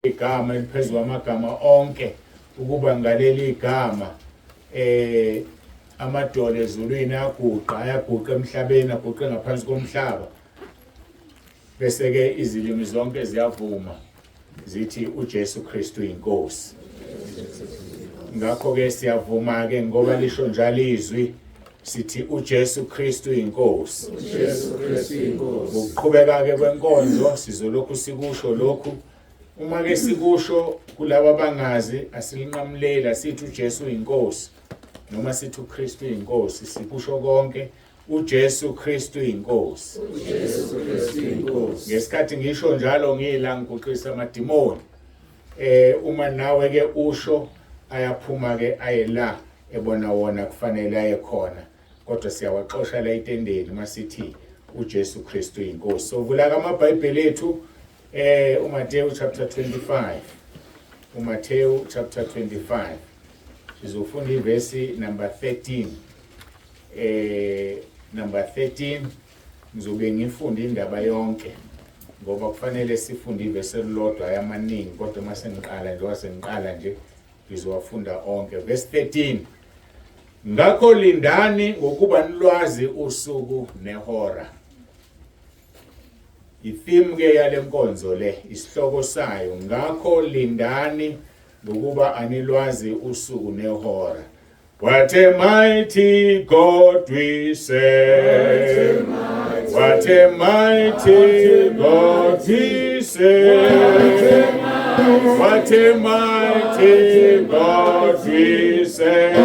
Igama eliphezu kwamagama onke ukuba ngaleli gama amadolo ezulwini aguqa, ayaguqa emhlabeni, aguqe ngaphansi komhlaba, bese ke izilimi zonke ziyavuma zithi uJesu Kristu inkosi. Ngakho ke siyavuma ke ngoba lisho njalo izwi, sithi uJesu Kristu inkosi. uJesu Kristu inkosi. Ngokuqhubeka ke kwenkonzo sizolokhu sikusho lokhu. Uma ke sikusho kulabo abangazi, asilinqamuleli, asithi uJesu inkosi noma sithi uKristu inkosi, sikusho konke uJesu Kristu inkosi. uJesu Kristu inkosi. Ngesikhathi ngisho njalo ngila ngiguqisa amadimoni. Uma nawe ke usho ayaphuma ke aye la ebona wona kufanele aye khona, kodwa siyawaxosha la etendeni masithi uJesu Kristu inkosi. So vula amaBhayibheli ethu uMateyu chapter 25. uMateyu chapter 25. Sizofunda ivesi number 13. Number 13 ngizobe ngifunda indaba yonke ngoba kufanele sifunde ivesi elilodwa yamaningi, kodwa uma sengiqala nje wasengiqala nje ngizowafunda onke. Verse 13. Ngakho lindani ngokuba nilwazi usuku nehora. I-theme ke yale nkonzo le, isihloko sayo, ngakho lindani ngokuba anilwazi usuku nehora. What a mighty God we serve. What a mighty God we serve. What a mighty God we serve.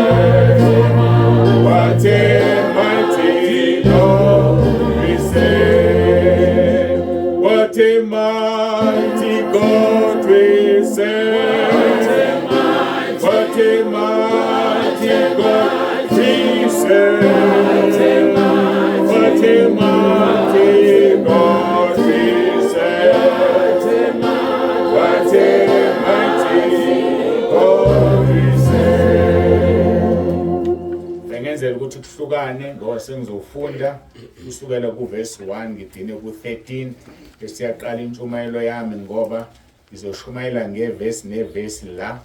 What a mighty God we serve. What a mighty God we serve. What a mighty God we serve. What a mighty God we serve. What a mighty God we serve. Bengenzela ukuthi kuhlukane ngoba sengizofunda kusukela ku verse 1 ngigcine ku-13, bese siyaqala intshumayelo yami ngoba ngizoshumayela ngevesi nevesi la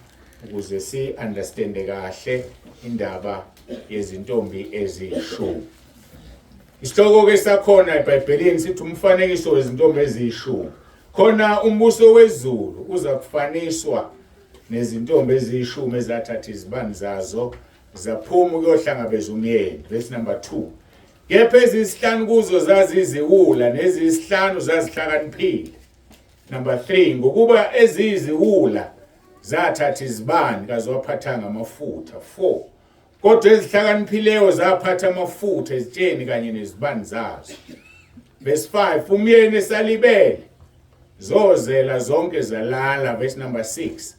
ukuze si-understande kahle indaba yezintombi eziyishumi. Isihloko ke sakhona eBhayibhelini sithi umfanekiso wezintombi eziyishumi. Khona umbuso wezulu uza kufaniswa nezintombi eziyishumi ezathatha izibani zazo zaphuma ukuyohlangabeza umyeni. Verse number 2. Kepha eziyisihlanu kuzo zaziziwula neziyisihlanu zazihlakaniphile. Number 3, ngokuba eziyiziwula zathatha izibani kaziwaphathanga amafutha. 4, kodwa ezihlakaniphileyo zaphatha amafutha ezitsheni kanye nezibani zazo. Verse 5, umyeni esalibele zozela zonke zalala. Verse number 6,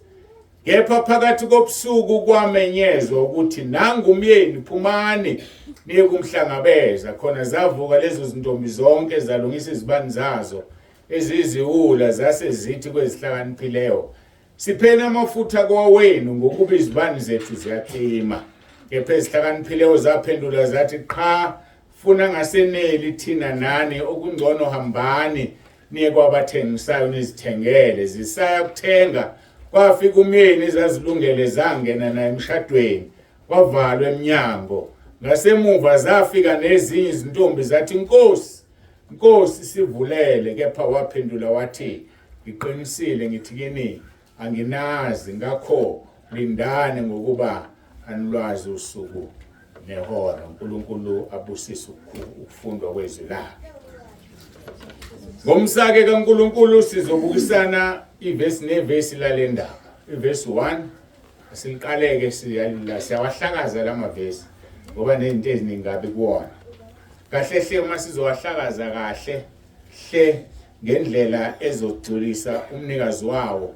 kepha phakathi kobusuku kwamenyezwa ukuthi nangu umyeni, phumani niye kumhlangabeza. Khona zavuka lezo zintombi zonke zalungisa izibani zazo. Eziziwula zase zithi kwezihlakaniphileyo, sipheni amafutha kwawenu ngokuba izibani zethu ziyacima. Kepha ezihlakaniphileyo zaphendula zathi, qha, funa ngaseneli thina nani, okungcono hambani niye kwabathengisayo nizithengele. Zisaya kuthenga, kwafika umyeni, ezazilungele zangena naye emshadweni, kwavalwa emnyango. Ngasemuva zafika nezinye izintombi zathi, Nkosi, Nkosi, sivulele. Kepha waphendula wathi, ngiqinisile ngithi kini, anginazi. Ngakho lindani ngokuba anilwazi usuku nehora. uNkulunkulu abusise ukufundwa kwezwi lakhe. Ngomsake kaNkulunkulu sizobukisana ivesi nevesi lale ndaba. Ivesi 1 siliqaleke, siyawahlakaza lamavesi ngoba nezinto eziningi kabi kuwona. Kahle hle uma sizowahlakaza kahle hle ngendlela ezogculisa umnikazi wawo,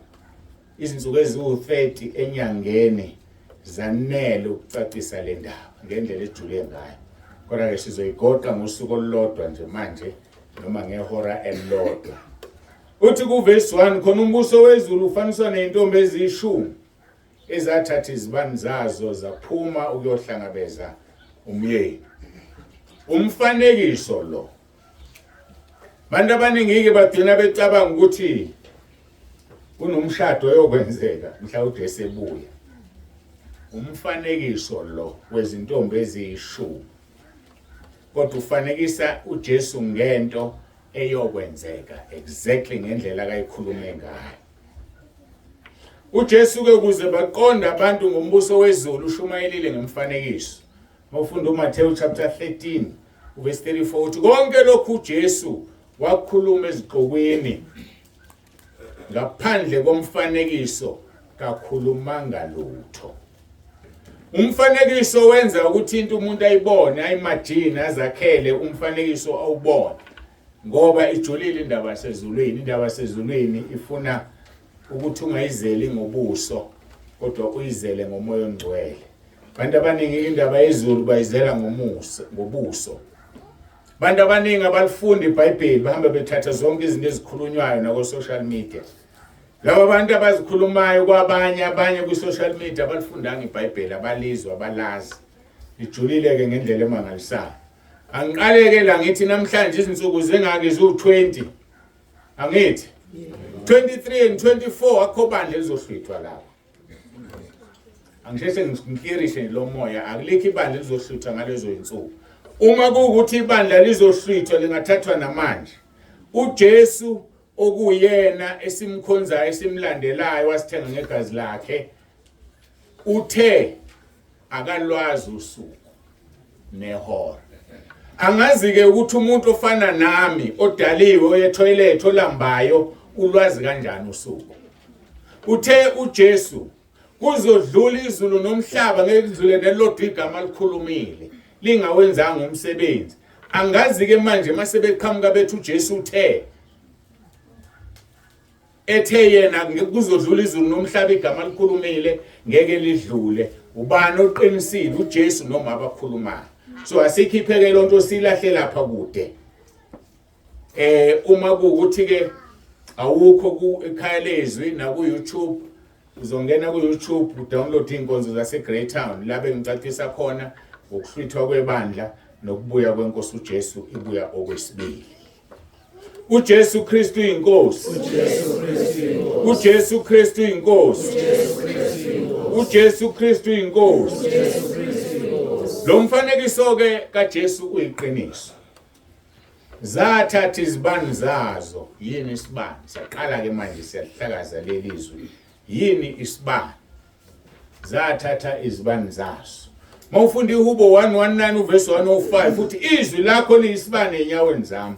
izinsuku eziwu-30 enyangeni zanele ukucacisa le ndaba ngendlela ejule ngayo. Kodwa-ke sizoyigoqa ngosuku olulodwa nje manje noma ngehora elilodwa. Uthi kuvesi 1, khona umbuso wezulu ufaniswa nezintombi eziyishumi ezathatha izibani zazo zaphuma ukuyohlangabeza umyeni. Umfanekiso lo, abantu abaningi-ke bagcina becabanga ukuthi Kunomshado oyokwenzeka mhla uJesu ebuya. Umfanekiso lo wezintombi eziyishumi. Kodwa ufanekisa uJesu ngento eyokwenzeka exactly ngendlela akayikhulume ngayo. UJesu ke ukuze baqonde abantu ngombuso wezulu ushumayelile ngemfanekiso. Mawufunda uMathewu chapter 13 uverse 34 uthi konke lokhu uJesu wakhuluma ezixukwini ngaphandle komfanekiso kakhulumanga lutho. Umfanekiso wenza ukuthi into umuntu ayibone, ayimagine, azakhele umfanekiso awubone. Ngoba ijulile indaba yasezulwini, indaba yasezulwini ifuna ukuthi ungayizeli ngobuso kodwa uyizele ngomoya ongcwele. Abantu abaningi indaba yezulu bayizela ngomusa, ngobuso. Abantu abaningi abalifundi iBhayibheli bahamba bethatha zonke izinto ezikhulunywayo nako social media. Laba bantu abazikhulumayo kwabanye abanye kwi-social media abalifundanga iBhayibheli, abalizwa, abalazi. Lijulile-ke ngendlela emangalisayo. Angiqaleke la ngithi namhlanje izinsuku zingaki ziwu-20. Angithi 23 and 24 akho bandla elizohlwithwa lapho. Angisheshe ngiklirishe lo moya akulikho ibandla elizohlwithwa ngalezo zinsuku. Uma kuwukuthi ibandla lizohlwithwa lingathathwa namanje. UJesu okuyena esimkhonzayo esimlandelayo wasithenga ngegazi lakhe uthe akalwazi usuku nehora angazi-ke ukuthi umuntu ofana nami odaliwe oyethoyilethe olambayo ulwazi kanjani usuku uthe uJesu kuzodlula izulu nomhlaba ngeke kudlule nelodwa igama likhulumile lingawenzanga umsebenzi angazi-ke manje mase beqhamuka bethi uJesu uthe ethe yena kuzodlula izulu nomhlaba igama likhulumile ngeke lidlule ubani oqinisile uJesu noma abakhulumayo so asikhipheke lonto silahle lapha kude eh uma kuukuthi ke awukho ku ekhaya lezwi na ku YouTube uzongena ku YouTube udownload inkonzo zase Greytown la bengicacisa khona ngokuhlwithwa kwebandla nokubuya kwenkosi uJesu ibuya okwesibili uJesu Kristu inkosi uJesu Kristu inkosi uJesu Kristu inkosi uJesu Kristu uJesu Kristu inkosi uJesu Kristu inkosi Lo mfanekiso ke kaJesu uyiqiniso Zathatha izibani zazo yini isibani siyaqala ke manje siyahlakaza leli zwi yini isibani zathatha izibani zazo mawufunda ihubo 119 uverse 105 uthi izwi lakho liyisibani enyaweni zami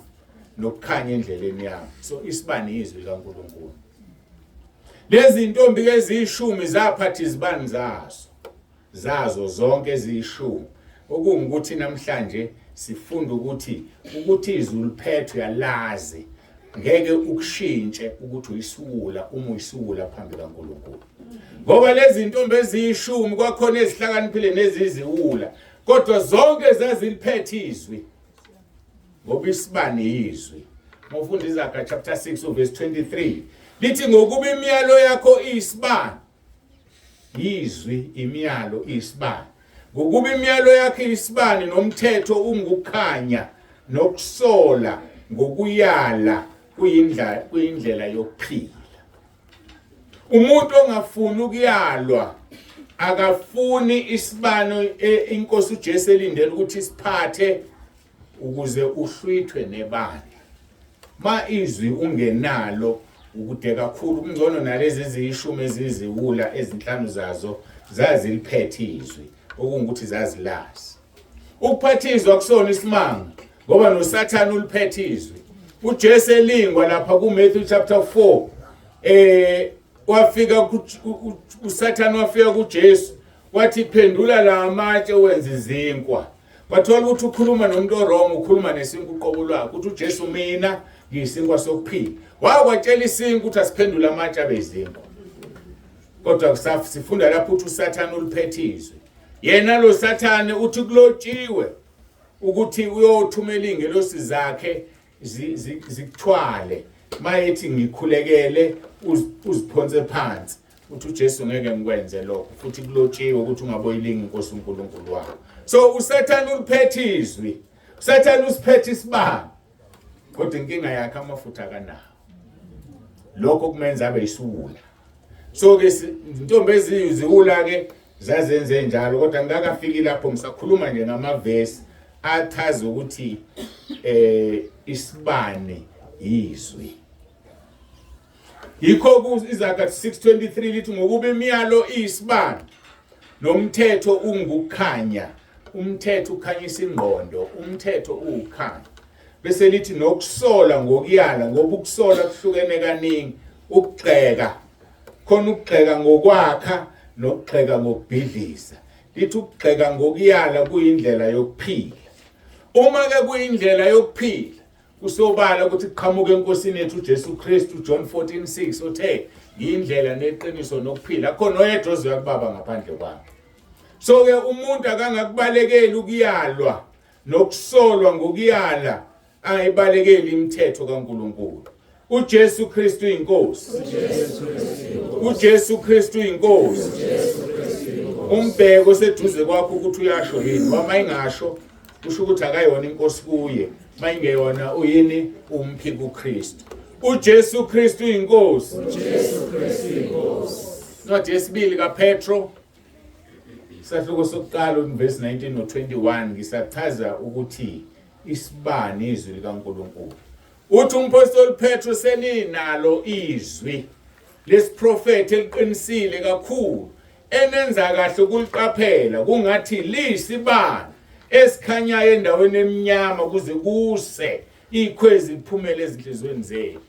nokukhanya endleleni yami so isibani izwi likaNkuluNkulu lezi ntombi ke eziyishumi zaphatha izibani zazo zazo zonke eziyishumi okungukuthi namhlanje sifunda ukuthi ukuthi izwi liphethwe yalazi ngeke ukushintshe ukuthi uyisiwula uma uyisiwula phambi kaNkuluNkulu ngoba lezi ntombi eziyishumi kwakhona ezihlakaniphile neziziwula kodwa zonke zaziliphethe izwi ngoba isibani yizwi mawufunda izaga chapter 6 verse 23 lithi ngokuba imiyalo yakho iyisibani yizwi imiyalo isibani ngokuba imiyalo yakhe isibani nomthetho ungukukhanya nokusola ngokuyala kuyindlela kuyindlela yokuphila umuntu ongafuni ukuyalwa akafuni isibano e, inkosi uJesu elindele ukuthi siphathe ukuze uhlwithwe nebandla ma izwi ungenalo ukude kakhulu kungcono nalezi eziyishumi eziziwula ezinhlanu zazo zaziliphethe izwi okungukuthi zazilazi ukuphatha izwi akusona isimanga ngoba noSathane uliphethe izwi uJesu elingwa lapha kuMatthew chapter 4 eh wafika uSathane wafika kuJesu wathi phendula la matshe wenze izinkwa Wathola ukuthi ukhuluma nomuntu orong ukhuluma nesinkwa uqobo lwakhe uthi uJesu mina ngiyisinkwa sokuphila. Wakwatshela isinkwa ukuthi asiphendule amatshe abe izinkwa. Kodwa kusafu sifunda lapho ukuthi uSathane uliphethe izwi. Yena lo Sathane uthi kulotshiwe ukuthi uyothumela ingelosi zakhe zikuthwale mayethi ngikhulekele uziphonse phansi uthi uJesu ngeke ngikwenze lokho futhi kulotshiwe ukuthi ungaboyilingi inkosi uNkulunkulu wakho so uSathane uliphethe izwi uSathane usiphethe isibani kodwa inkinga yakhe amafutha akanawo Lokho kumenza abe isiwula. So ke intombi eziyiziwula ke zazenze njalo, kodwa ngikakafiki lapho, ngisakhuluma nje ngamavesi achaza ukuthi isibane yizwi. Yikho ku Izaga 6:23 lithi ngokuba imiyalo iyisibane nomthetho ungukukhanya. Umthetho ukhanyisa ingqondo, umthetho uwukhanya. Bese lithi nokusola ngokuyala, ngoba ukusola kuhlukene kaningi, ukugxeka khona, ukugxeka ngokwakha nokugxeka ngokubhidliza. Lithi ukugxeka ngokuyala kuyindlela yokuphila. Uma ke kuyindlela yokuphila, kusobala ukuthi kuqhamuka eNkosini yethu uJesu Kristu, John 14:6, othe yindlela neqiniso nokuphila, akho noyedwa ozoya kubaba ngaphandle kwami. So ke umuntu akangakubalekeli ukuyalwa nokusolwa ngokuyala, angayibalekeli imithetho kaNkuluNkulu. uJesu Kristu inkosi, uJesu Kristu inkosi. Umbheko seduze kwakho ukuthi uyasho yini, wama ingasho kusho ukuthi akayona inkosi kuye, mayingeyona uyini umphika uKristu. uJesu Kristu inkosi, uJesu Kristu inkosi. Incwadi yesibili kaPetro isahluko sokuqala verse 19 no 21, ngisachaza ukuthi isibani izwi likaNkuluNkulu. Uthi umpostoli Petro, seninalo izwi lesiprofethi eliqinisile kakhulu, enenza kahle ukuliqaphela, kungathi liyisibani esikhanyayo endaweni emnyama kuze kuse, ikhwezi liphumele ezinhliziyweni zenu.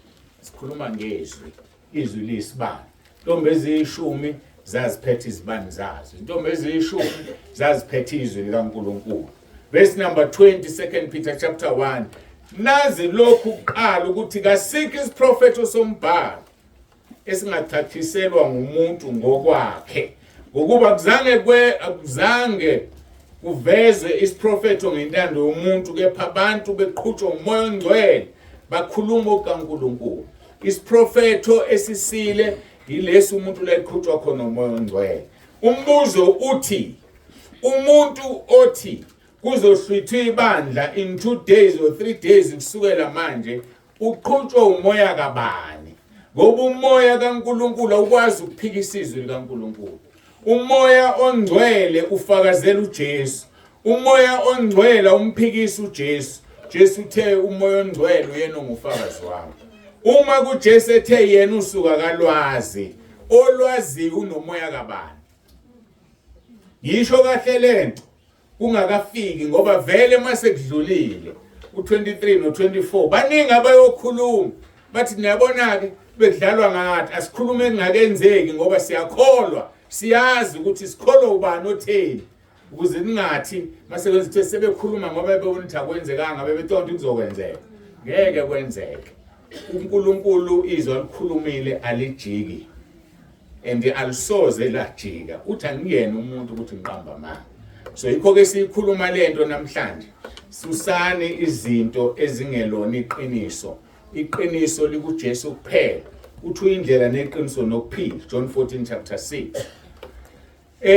Sikhuluma ngezwi, izwi liyisibani. Intombi eziyishumi zaziphethe izibani zazo, intombi eziyishumi zaziphethe izwi likaNkuluNkulu. Verse number 20, 2 Peter chapter 1, nazi lokhu kuqala ukuthi kasikho isiprofetho sombhalo esingathathiselwa ngumuntu ngokwakhe, ngokuba kuzange kuvezwe isiprofetho ngentando yomuntu, kepha abantu beqhutshwa uMoya oNgcwele bakhuluma okaNkuluNkulu. Isiprofetho esisile yilesi umuntu la eqhutshwa khona uMoya oNgcwele. Umbuzo uthi, umuntu othi kuzohlwithwa ibandla in 2 days or 3 days kusukela manje, uqhutshwa umoya kabani? Ngoba umoya kaNkuluNkulu awukwazi ukuphikisa izwi likaNkuluNkulu. Umoya ongcwele ufakazela uJesu. Umoya ongcwele umphikisa uJesu. Jesu uthe umoya ongcwele uyena ongufakazi wami. Uma kuJesu ethe yena usuka kalwazi, olwaziyo unomoya kabani? Ngisho kahle lento kungakafiki, ngoba vele mase kudlulile u23 no24 baningi abayokhuluma bathi niyabona ke bekudlalwa ngathi. Asikhulume kungakenzeki, ngoba siyakholwa, siyazi ukuthi sikholwa ubani otheni, ukuze ningathi mase kwenza sebekhuluma ngoba bebona ukuthi akwenzekanga, bebetonta kuzokwenzeka. Ngeke kwenzeke. uNkulunkulu izwi alikhulumile alijiki, and alisoze lajika. Uthi angiyena umuntu ukuthi ngiqamba amanga. So yikho ke siyikhuluma lento namhlanje, susani izinto ezingelona iqiniso. Iqiniso likuJesu kuphela. Uthi uyindlela neqiniso nokuphila, John 14 chapter 6.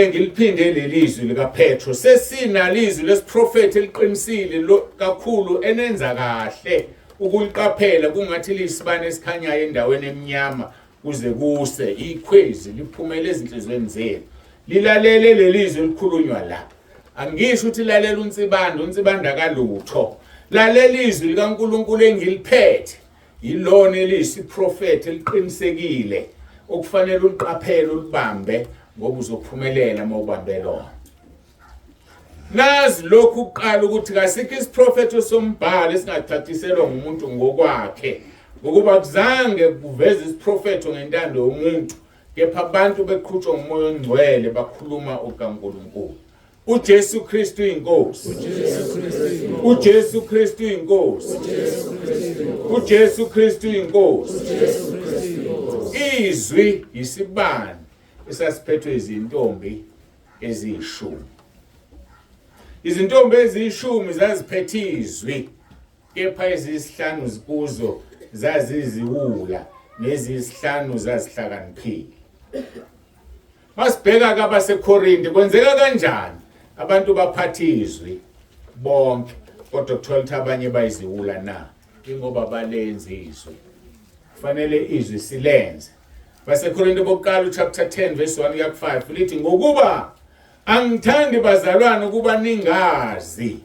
Ngiliphinde leli zwi likaPetro, sesinalo izwi lesiprofethi eliqinisile kakhulu, enenza kahle ukuliqaphela kungathi liyisibane esikhanyayo endaweni emnyama kuze kuse, ikhwezi liphumele ezinhliziyweni zenu. Lilalele leli zwi elikhulunywa la. Angisho ukuthi lalela uNsibanda, uNsibanda kalutho. Lalela izwi likaNkuluNkulu engiliphethe, yilona eliyisiprofethi eliqinisekile okufanele uliqaphele, ulibambe, ngoba uzophumelela uma ubambe lona. Nazi lokhu kuqala ukuthi kasikho isiprofetho sombhalo esingathathiselwa ngumuntu ngokwakhe, ngokuba kuzange kuveze isiprofetho ngentando yomuntu, kepha abantu beqhutshwa uMoya oNgcwele bakhuluma okaNkulunkulu. uJesu Kristu inkosi, uJesu Kristu inkosi, uJesu Kristu inkosi. Izwi yisibani esasiphethwe izintombi eziyishumi. Izintombi eziyishumi zaziphethe izwi, kepha eziyisihlanu zikuzo zaziziwula, neziyisihlanu zazihlakaniphile. Masibheka kabaseKorinte, kwenzeka kanjani abantu baphatha izwi bonke, kodwa kuthola ukuthi abanye bayiziwula na? Ingoba balenza izwi. Kufanele izwi silenze. BaseKorinte bokuqala chapter 10 verse 1 kuya ku5 lithi ngokuba angithandi bazalwane ukuba ningazi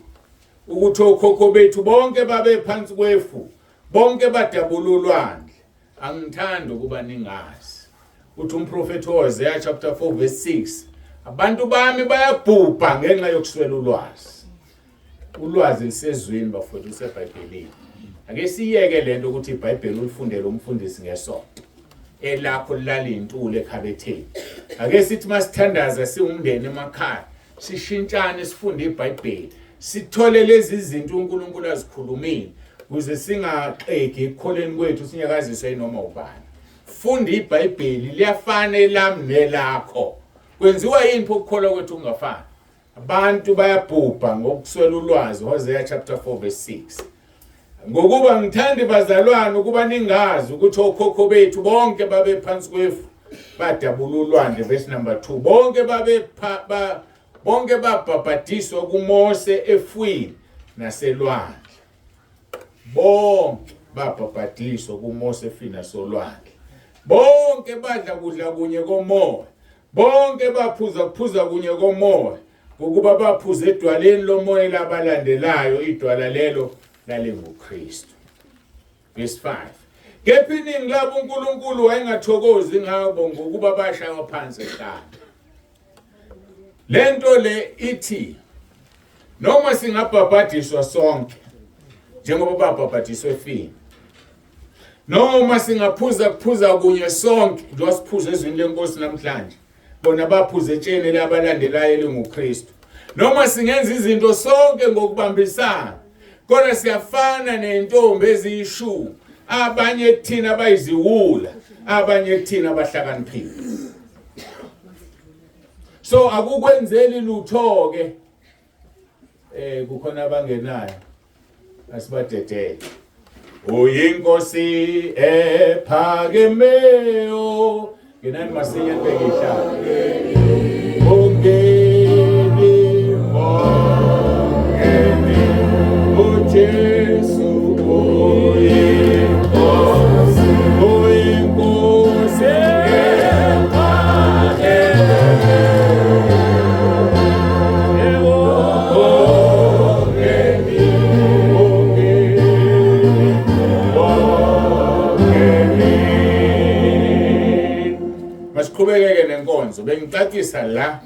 ukuthi okhokho bethu bonke babephansi kwefu bonke badabula ulwandle angithandi ukuba ningazi uthi umprofethi uHosea chapter 4 verse 6 abantu bami bayabhubha ngenxa yokuswela ulwazi ulwazi lisezwini bafowethu lisebhayibhelini ake siyeke lento ukuthi ibhayibheli ulifundele umfundisi ngesonto elakho lilala intuli ekhabetheni ake sithi masithandaza siwumndeni emakhaya sishintshane sifunde ibhayibheli sithole lezi zinto uNkulunkulu azikhulumile ukuze singaxegi ekukholeni kwethu sinyakaziswe inoma ubani funda ibhayibheli liyafana elami nelakho kwenziwa yini pho ukukholwa kwethu kungafani Abantu bayabhubha ngokuswela ulwazi Hosea chapter 4 verse 6. Ngokuba ngithanda bazalwane ukuba ningazi ukuthi okhokho bethu bonke babephansi kwefu badabula ulwandle verse number 2 bonke babe ba, bonke babhabhadiswa kuMose efwini naselwandle bonke babhabhadiswa kuMose efwini nasolwandle bonke badla kudla kunye komoya Bonke baphuza kuphuza kunye komoya ngokuba baphuza edwaleni lomoya labalandelayo idwala lelo lalinguKristu. Verse 5. Kepha iningi labo uNkulunkulu wayengathokozi ngabo ngokuba bashaywa phansi ehlane. Lento le ithi noma singabhabhadiswa sonke njengoba babhabhadiswe efini noma singaphuza kuphuza kunye sonke njengoba siphuza ezwini lenkosi namhlanje bona baphuza etsheni labalandelayo elinguKristu noma singenza izinto sonke ngokubambisana kodwa siyafana nentombi eziyishumi abanye kuthina abayiziwula abanye kuthina abahlakaniphile so akukwenzeli lutho ke eh kukhona abangenayo asibadedele uyinkosi ephakemeyo ngenani masinya nibeke ihlalo ungeni ongeni uJesu uyinkosi uyinkosi Masiqhubekeke nenkonzo bengicacisa la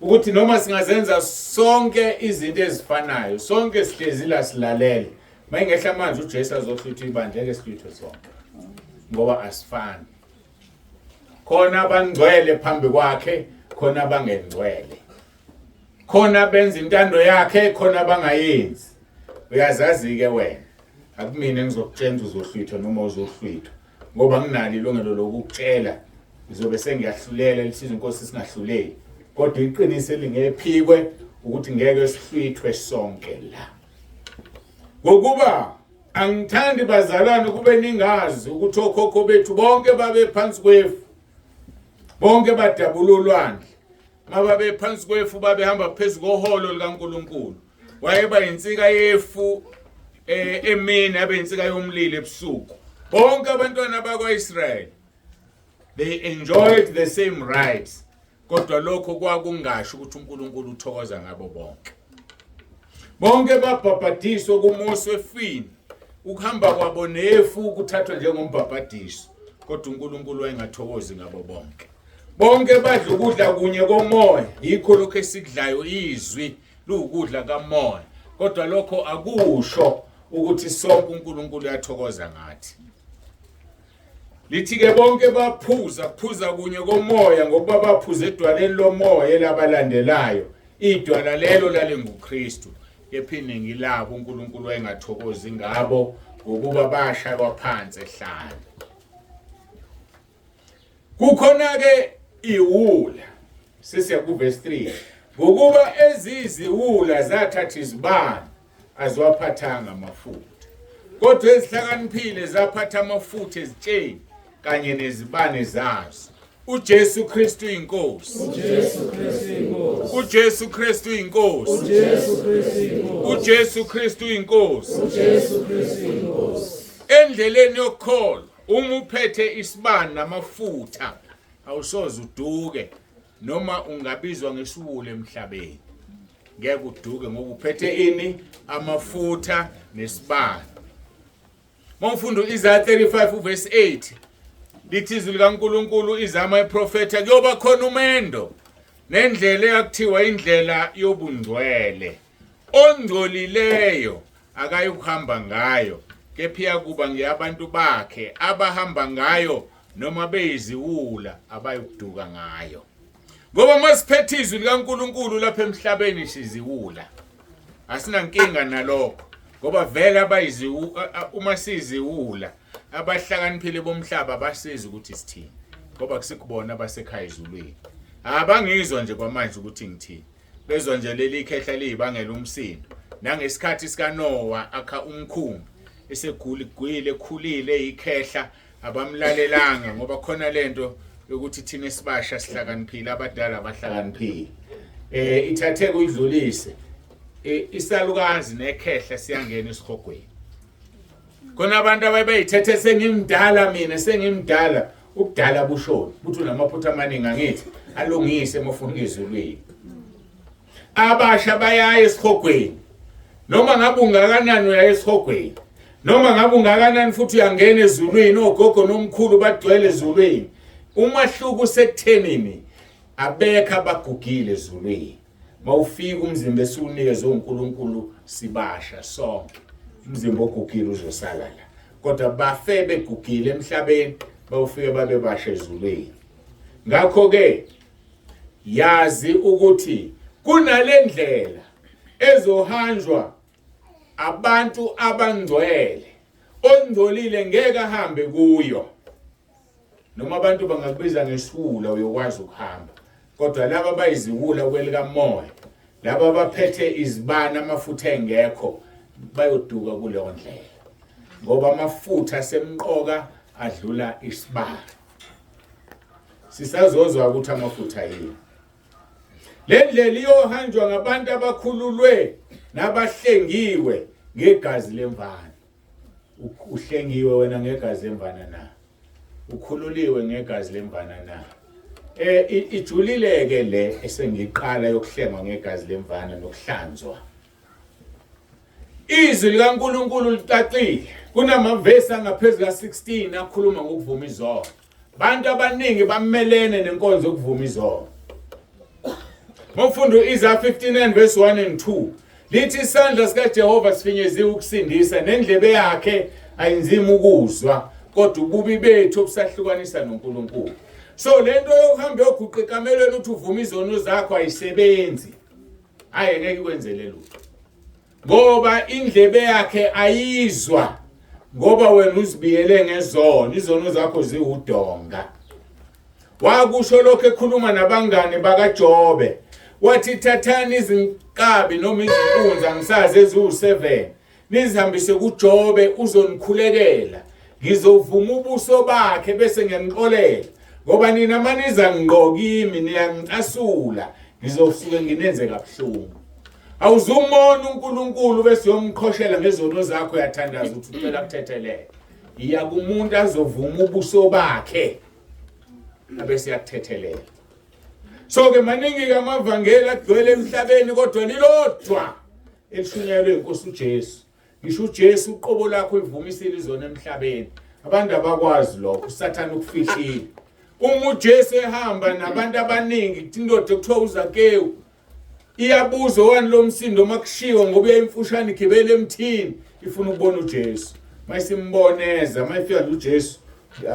ukuthi noma singazenza sonke izinto ezifanayo sonke sihlezi la silalele mayingehla manje uJesu azohlutha ibandla ngeke sihluthe sonke ngoba asifani khona abangcwele phambi kwakhe khona abangengcwele khona benza intando yakhe khona abangayenzi uyazazi-ke wena akumina engizokutshela ukuthi uzohlwithwa noma uzohlwithwa ngoba nginalo ilungelo lokukutshela ngizobe sengiyahlulela lisiza inkosi singahluleli kodwa iqiniso elingephikwe ukuthi ngeke sihlwithwe sonke la ngokuba angithandi bazalwane kube ningazi ukuthi okhokho bethu bonke babephansi kwefu bonke badabula ulwandle mababephansi kwefu babehamba phezu koholo likaNkuluNkulu wayeba insika yefu eh, emini abe insika yomlilo ebusuku bonke abantwana bakwaIsrael they enjoyed the same rights kodwa lokho kwakungasho ukuthi uNkulunkulu uthokoza ngabo bonke bonke babhabhadiswa kuMose efini ukuhamba kwabo nefu kuthathwa njengombhabhadiso kodwa uNkulunkulu wayengathokozi ngabo bonke bonke badla ukudla kunye komoya yikho lokho esikudlayo izwi luwukudla kamoya kodwa lokho akusho ukuthi sonke uNkulunkulu uyathokoza ngathi lithi ke bonke baphuza phuza kunye komoya ngokuba baphuza edwaleni lomoya elabalandelayo idwala lelo lalinguKristu kepha iningi labo uNkulunkulu wayengathokozi ngabo ngokuba bashaywa phansi ehlane Kukhona ke iwula sesiya ku verse 3 ngokuba eziziwula zathatha izibani aziwaphathanga amafutha kodwa ezihlakaniphile zaphatha amafutha ezitsheni kanye nezibane zazo uJesu Kristu inkosi uJesu Kristu inkosi uJesu Kristu inkosi uJesu Kristu inkosi uJesu Kristu inkosi uJesu Kristu inkosi endleleni yokukholwa. Uma uphethe isibani namafutha awusoze uduke noma ungabizwa ngesiwule emhlabeni. Ngeke uduke ngoba uphethe ini? Amafutha nesibani. Mawufunda uIsaya 35 uverse 8 lithi izwi likaNkuluNkulu izama iprofetha kuyoba khona umendo nendlela eyakuthiwa indlela yobungcwele ongcolileyo akayukuhamba ngayo kepha iyakuba ngeyabantu bakhe abahamba ngayo noma beyiziwula abayukuduka ngayo. Ngoba uma siphethe izwi likaNkuluNkulu lapha emhlabeni siziwula, asinankinga nalokho ngoba vele abayiziwu uma siziwula abahlakaniphile bomhlaba basiza ukuthi sithini ngoba kusikubona abasekhaya ezulwini. Abangizwa nje kwamanje ukuthi ngithini, bezwa nje leli khehla liyibangela umsindo. Nangesikhathi sikaNowa akha umkhumbi eseguli gwile ekhulile ikhehla, abamlalelanga ngoba khona lento yokuthi thina esibasha sihlakaniphile, abadala abahlakaniphile. Ithathe kuyidlulise isalukazi nekhehla siyangena esihogweni. Khona abantu abayithethe sengimdala mina, sengimdala. Ubudala bushoni buthi unamaphutha amaningi, angithi alungise uma ufuna ezulwini. Abasha bayaya esihogweni, noma ngabe ungakanani uya esihogweni, noma ngabe ungakanani futhi uyangena ezulwini. Ogogo nomkhulu bagcwele ezulwini. Umahluko usekuthenini abekho abagugile ezulwini. Mawufika umzimba esiwunikezwe uNkulunkulu sibasha sonke, umzimba ogugile uzosala la, kodwa bafe begugile emhlabeni, bawufike babe basha ezulwini. Ngakho-ke yazi ukuthi kunalendlela ezohanjwa abantu abangcwele, ongcolile ngeke ahambe kuyo. Noma abantu bangakubiza ngesiwula uyokwazi ukuhamba, kodwa laba abayiziwula kwelikamoya, laba abaphethe izibani amafutha engekho, bayoduka kuleyo ndlela, ngoba amafutha asemqoka adlula isibani. Sisazozwa ukuthi amafutha yini. Le ndlela iyohanjwa ngabantu abakhululwe nabahlengiwe ngegazi lemvana. Uhlengiwe wena ngegazi lemvana na? Ukhululiwe ngegazi lemvana na? Ijulile ke le esengiqala yokuhlengwa ngegazi lemvana nokuhlanzwa. Izwi likaNkuluNkulu licacile. Kunamavesi angaphezu ka-16 akhuluma ngokuvuma izono. Bantu abaningi bamelene nenkonzo yokuvuma izono. Mawufunda u-Isaiah 59 verse 1 and 2 lithi isandla sikaJehova sifinyeziwe ukusindisa nendlebe yakhe ayinzima ukuzwa, kodwa ububi bethu obusahlukanisa noNkulunkulu. So lento yokuhamba yoguqa ekamelweni uthi uvuma izono zakho ayisebenzi. Hayi, ngeke ikwenzele lutho, ngoba indlebe yakhe ayizwa, ngoba wena uzibiyele ngezono, izono zakho ziwudonga. Wakusho lokho ekhuluma nabangane bakaJobe, wathi thathani izinkabi noma izinkunzi angisazi eziwu-7 nizihambise kuJobe, uzonikhulekela, ngizovuma ubuso bakhe bese ngiyanixolela, ngoba nina maniza ngqo kimi niyangicasula, ngizosuke nginenze kabuhlungu. Awuzumona uNkulunkulu bese uyomqhoshela ngezono zakho, uyathandaza uthi ucela kuthethelele. Iya kumuntu azovuma ubuso bakhe abese yakuthethelela. So ke maningi ke amavangeli agcwele emhlabeni, kodwa lilodwa elishunyayelwe inkosi uJesu. Ngisho uJesu uqobo lakho ivumisile izono emhlabeni. Abantu abakwazi lokho, uSathane ukufihlile. Uma uJesu ehamba nabantu abaningi, kuthi indoda ekuthiwa uZakewu iyabuza owani lo msindo makushiwo, ngoba uyayimfushane igibele emthini ifuna ukubona uJesu. Mayisimboneza mayifika nje uJesu,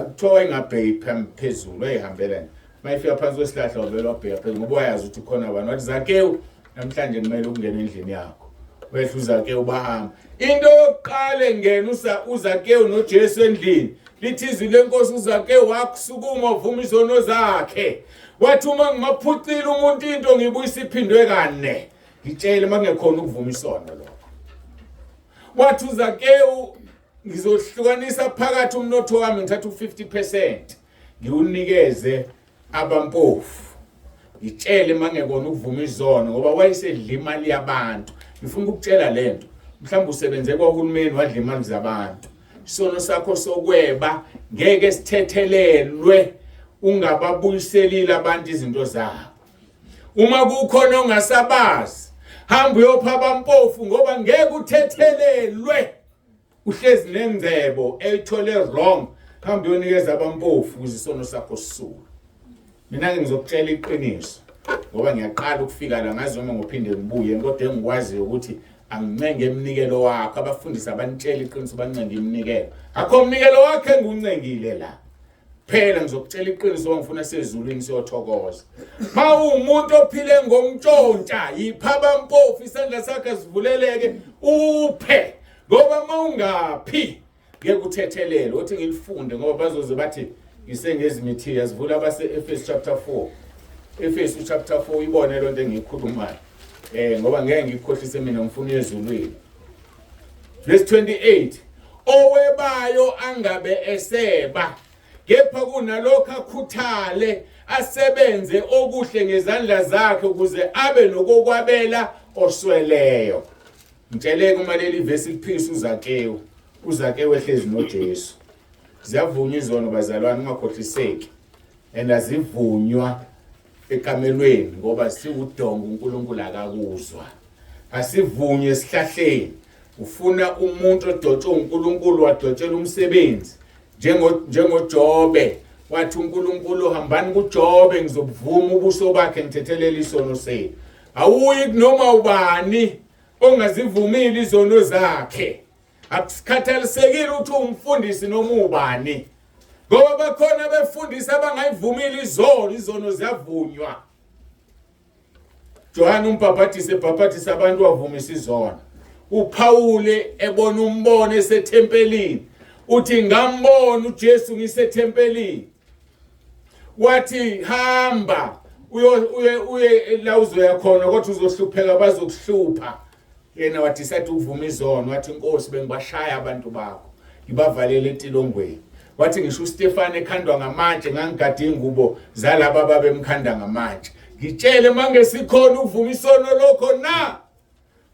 kuthiwa wayengabheki phezulu, wayehambela nje. Mayifika phansi kwesihlahla wavele wabheka phezulu, ngoba wayazi ukuthi khona abantu. Wathi Zakewu, namhlanje kumele ukungena endlini yakho. Wehla uZakewu bahamba. Into yokuqala engena uZakewu noJesu endlini, lithi izwi lenkosi uZakewu wakusukuma wavuma izono zakhe. Wathi uma ngimaphucile umuntu into ngibuyisa iphindwe kane. Ngitshele makungekhona ukuvuma isono lokho. Wathi uZakewu ngizohlukanisa phakathi umnotho wami, ngithatha u-50% ngiwunikeze abampofu. Ngitshele mangekona ukuvuma izono, ngoba wayesedla imali yabantu. Ngifuna ukukutshela lento, mhlawumbe usebenze kwahulumeni wadla imali zabantu. Isono sakho sokweba ngeke sithethelelwe ungababuyiselile abantu izinto zabo. Uma kukhona ongasabazi, hamba uyopha abampofu ngoba ngeke uthethelelwe. Uhlezi nengcebo eyithole wrong, hamba uyonikeza abampofu ukuze isono sakho sisuke. Mina ke ngizokutshela iqiniso ngoba ngiyaqala ukufika la ngazi noma ngophinde ngibuye kodwa engikwaziyo ukuthi angincenge emnikelo wakho abafundisi abanitshela iqiniso bancenge iminikelo akho umnikelo wakhe engiwuncengile la phela ngizokutshela iqiniso ngifuna sezulwini siyothokoza mawumuntu ophile ngomntshontsha yipha abampofu isandla sakhe sivuleleke uphe ngoba mawungaphi ngeke uthethelele uthi ngilifunde ngoba bazoze bathi ngisengezimithiya sivula abase Efesu chapter 4 Efesu chapter 4 ibone lonto engiyikhulumayo eh ngoba ngeke ngikukhohlise mina ngifuna ezulwini verse 28 owebayo angabe eseba kepha kunalokho akhuthale asebenze okuhle ngezandla zakhe ukuze abe nokokwabela osweleyo Ngitsheleke uma leli vesi liphikisa uZakewu. UZakewu ehlezi noJesu. Ziyavunywa izono bazalwane ungakhohliseki. And azivunywa ekamelweni ngoba siwudonga uNkulunkulu akakuzwa. Asivunywe esihlahleni. Ufuna umuntu odotshwe uNkulunkulu wadotshela umsebenzi. Njengo njengoJobe wathi uNkulunkulu hambani kuJobe ngizobuvuma ubuso bakhe ngithethelele isono senu. Awuyi kunoma ubani ongazivumile izono zakhe. Akusikhathalisekile ukuthi umfundisi noma ubani. Ngoba bakhona abefundisi abangayivumile izono, izono ziyavunywa. Johane umbhabhadisi ebhabhadisa abantu wavumisa izono. uPawule ebona umbono esethempelini uthi ngambona uJesu ngisethempelini wathi hamba uye uye la uzoya khona kodwa uzohlupheka bazokuhlupha yena wadecide ukuvuma izono wathi inkosi bengibashaya abantu bakho ngibavalele etilongweni wathi ngisho uStefane ekhandwa ngamatshe ngangigada ingubo zalaba babemkhanda ngamatshe ngitshele mangesikhona ukuvuma isono lokho na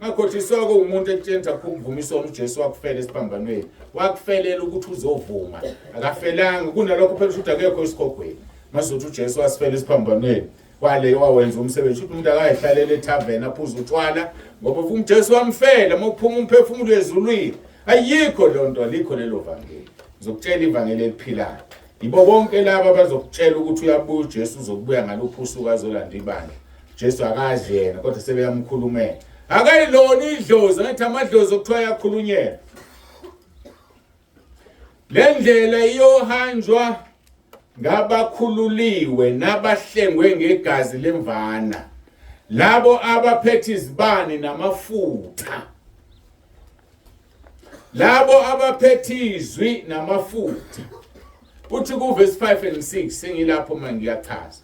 Ngakhohliswa kuwumuntu ekutsheni ukuthi akukho ukuvuma isono uJesu wakufela esiphambanweni. Wakufelela ukuthi uzovuma. Akafelanga kunalokho phela ukuthi akekho esigogweni. Masuthi uJesu wasifela esiphambanweni. Wale wawenza umsebenzi ukuthi umuntu akayihlalele etavern aphuze utshwala ngoba uJesu wamfela uma kuphuma umphefumulo ezulwini. Ayikho loo nto alikho lelo vangeli. Ngizokutshela ivangeli eliphilayo. Yibo bonke laba abazokutshela ukuthi uyabuya uJesu uzokubuya ngaluphi usuku azolanda ibandla. Jesu akazi yena kodwa sebeyamkhulumela. Akayilona idlozi ngathi amadlozi okuthiwa ayakhulunyelwa. Le ndlela iyohanjwa ngabakhululiwe nabahlengwe ngegazi lemvana. Labo abaphethe izibani namafutha. Labo abaphethe izwi namafutha. Uthi ku verse 5 and 6 sengilapho manje ngiyachaza.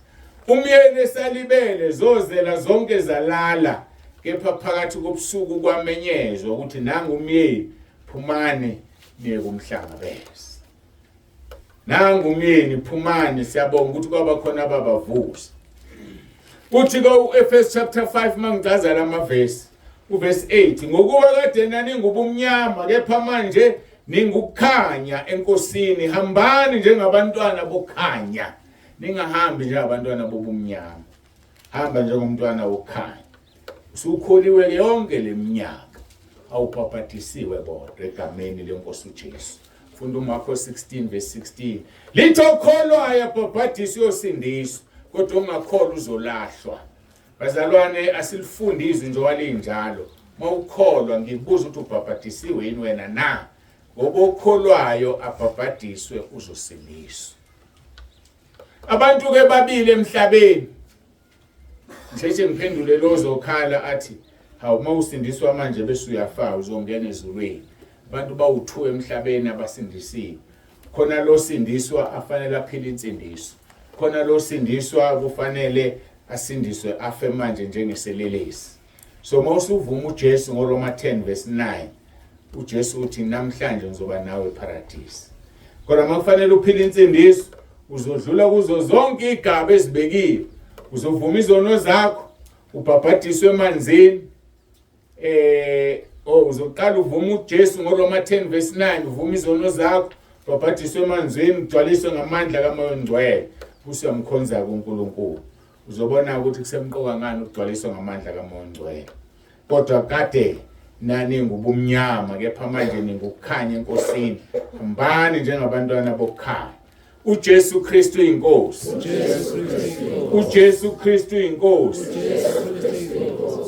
Umyeni esalibele zozela zonke zalala kepha phakathi kobusuku kwamenyezwa ukuthi nangu umyeni phumani niye kumhlangabeza. Nangu umyeni phumani siyabonga ukuthi kwaba khona ababavusa. Uthi ko Efesu chapter 5 mangichaza lamavesi uverse 8 ngokuba kade naningubumnyama kepha manje ningukukhanya enkosini hambani njengabantwana bokhanya ningahambi njengabantwana bobumnyama hamba njengomntwana wokukhanya usukholiwe ke yonke leminyaka awubhabhadisiwe kodwa egameni lenkosi uJesu funda uMarko 16 verse 16 lithi okholwayo abhabhadiswe uyosindiswa kodwa ongakholwa uzolahlwa bazalwane asilifundi izwi njengoba linjalo mawukholwa ngikubuza ukuthi ubhabhadisiwe yini wena na ngoba okholwayo abhabhadiswe uzosindiswa Abantu ke babili emhlabeni. Ngisheshe ngiphendule lo ozokhala athi hawu uma usindiswa manje bese uyafa uzongena ezulwini. Abantu bawu-2 emhlabeni abasindisiwe. Khona lo sindiswa afanele aphile insindiso. Khona lo sindiswa kufanele asindiswe afe manje njengeselelesi. So uma usuvuma uJesu ngoRoma 10 verse 9 uJesu uthi namhlanje ngizoba nawe eparadise. Kodwa uma kufanele uphile insindiso uzodlula kuzo zonke igaba ezibekiwe. Uzovuma izono zakho, ubhabhadiswe emanzini eh Oh, uzoqala uvuma uJesu ngoRoma 10 verse 9, uvuma izono zakho, ubhabhadiswe emanzini, ugcwaliswe ngamandla kaMoya oNgcwele, bese uyamkhonza kuNkulunkulu. Uzobona ukuthi kusemqoka ngani ukugcwaliswa ngamandla kaMoya oNgcwele. Kodwa kade naningubumnyama kepha manje ningukukhanya eNkosini. Hambani njengabantwana bokukhanya. uJesu Kristu inkosi. uJesu Kristu inkosi.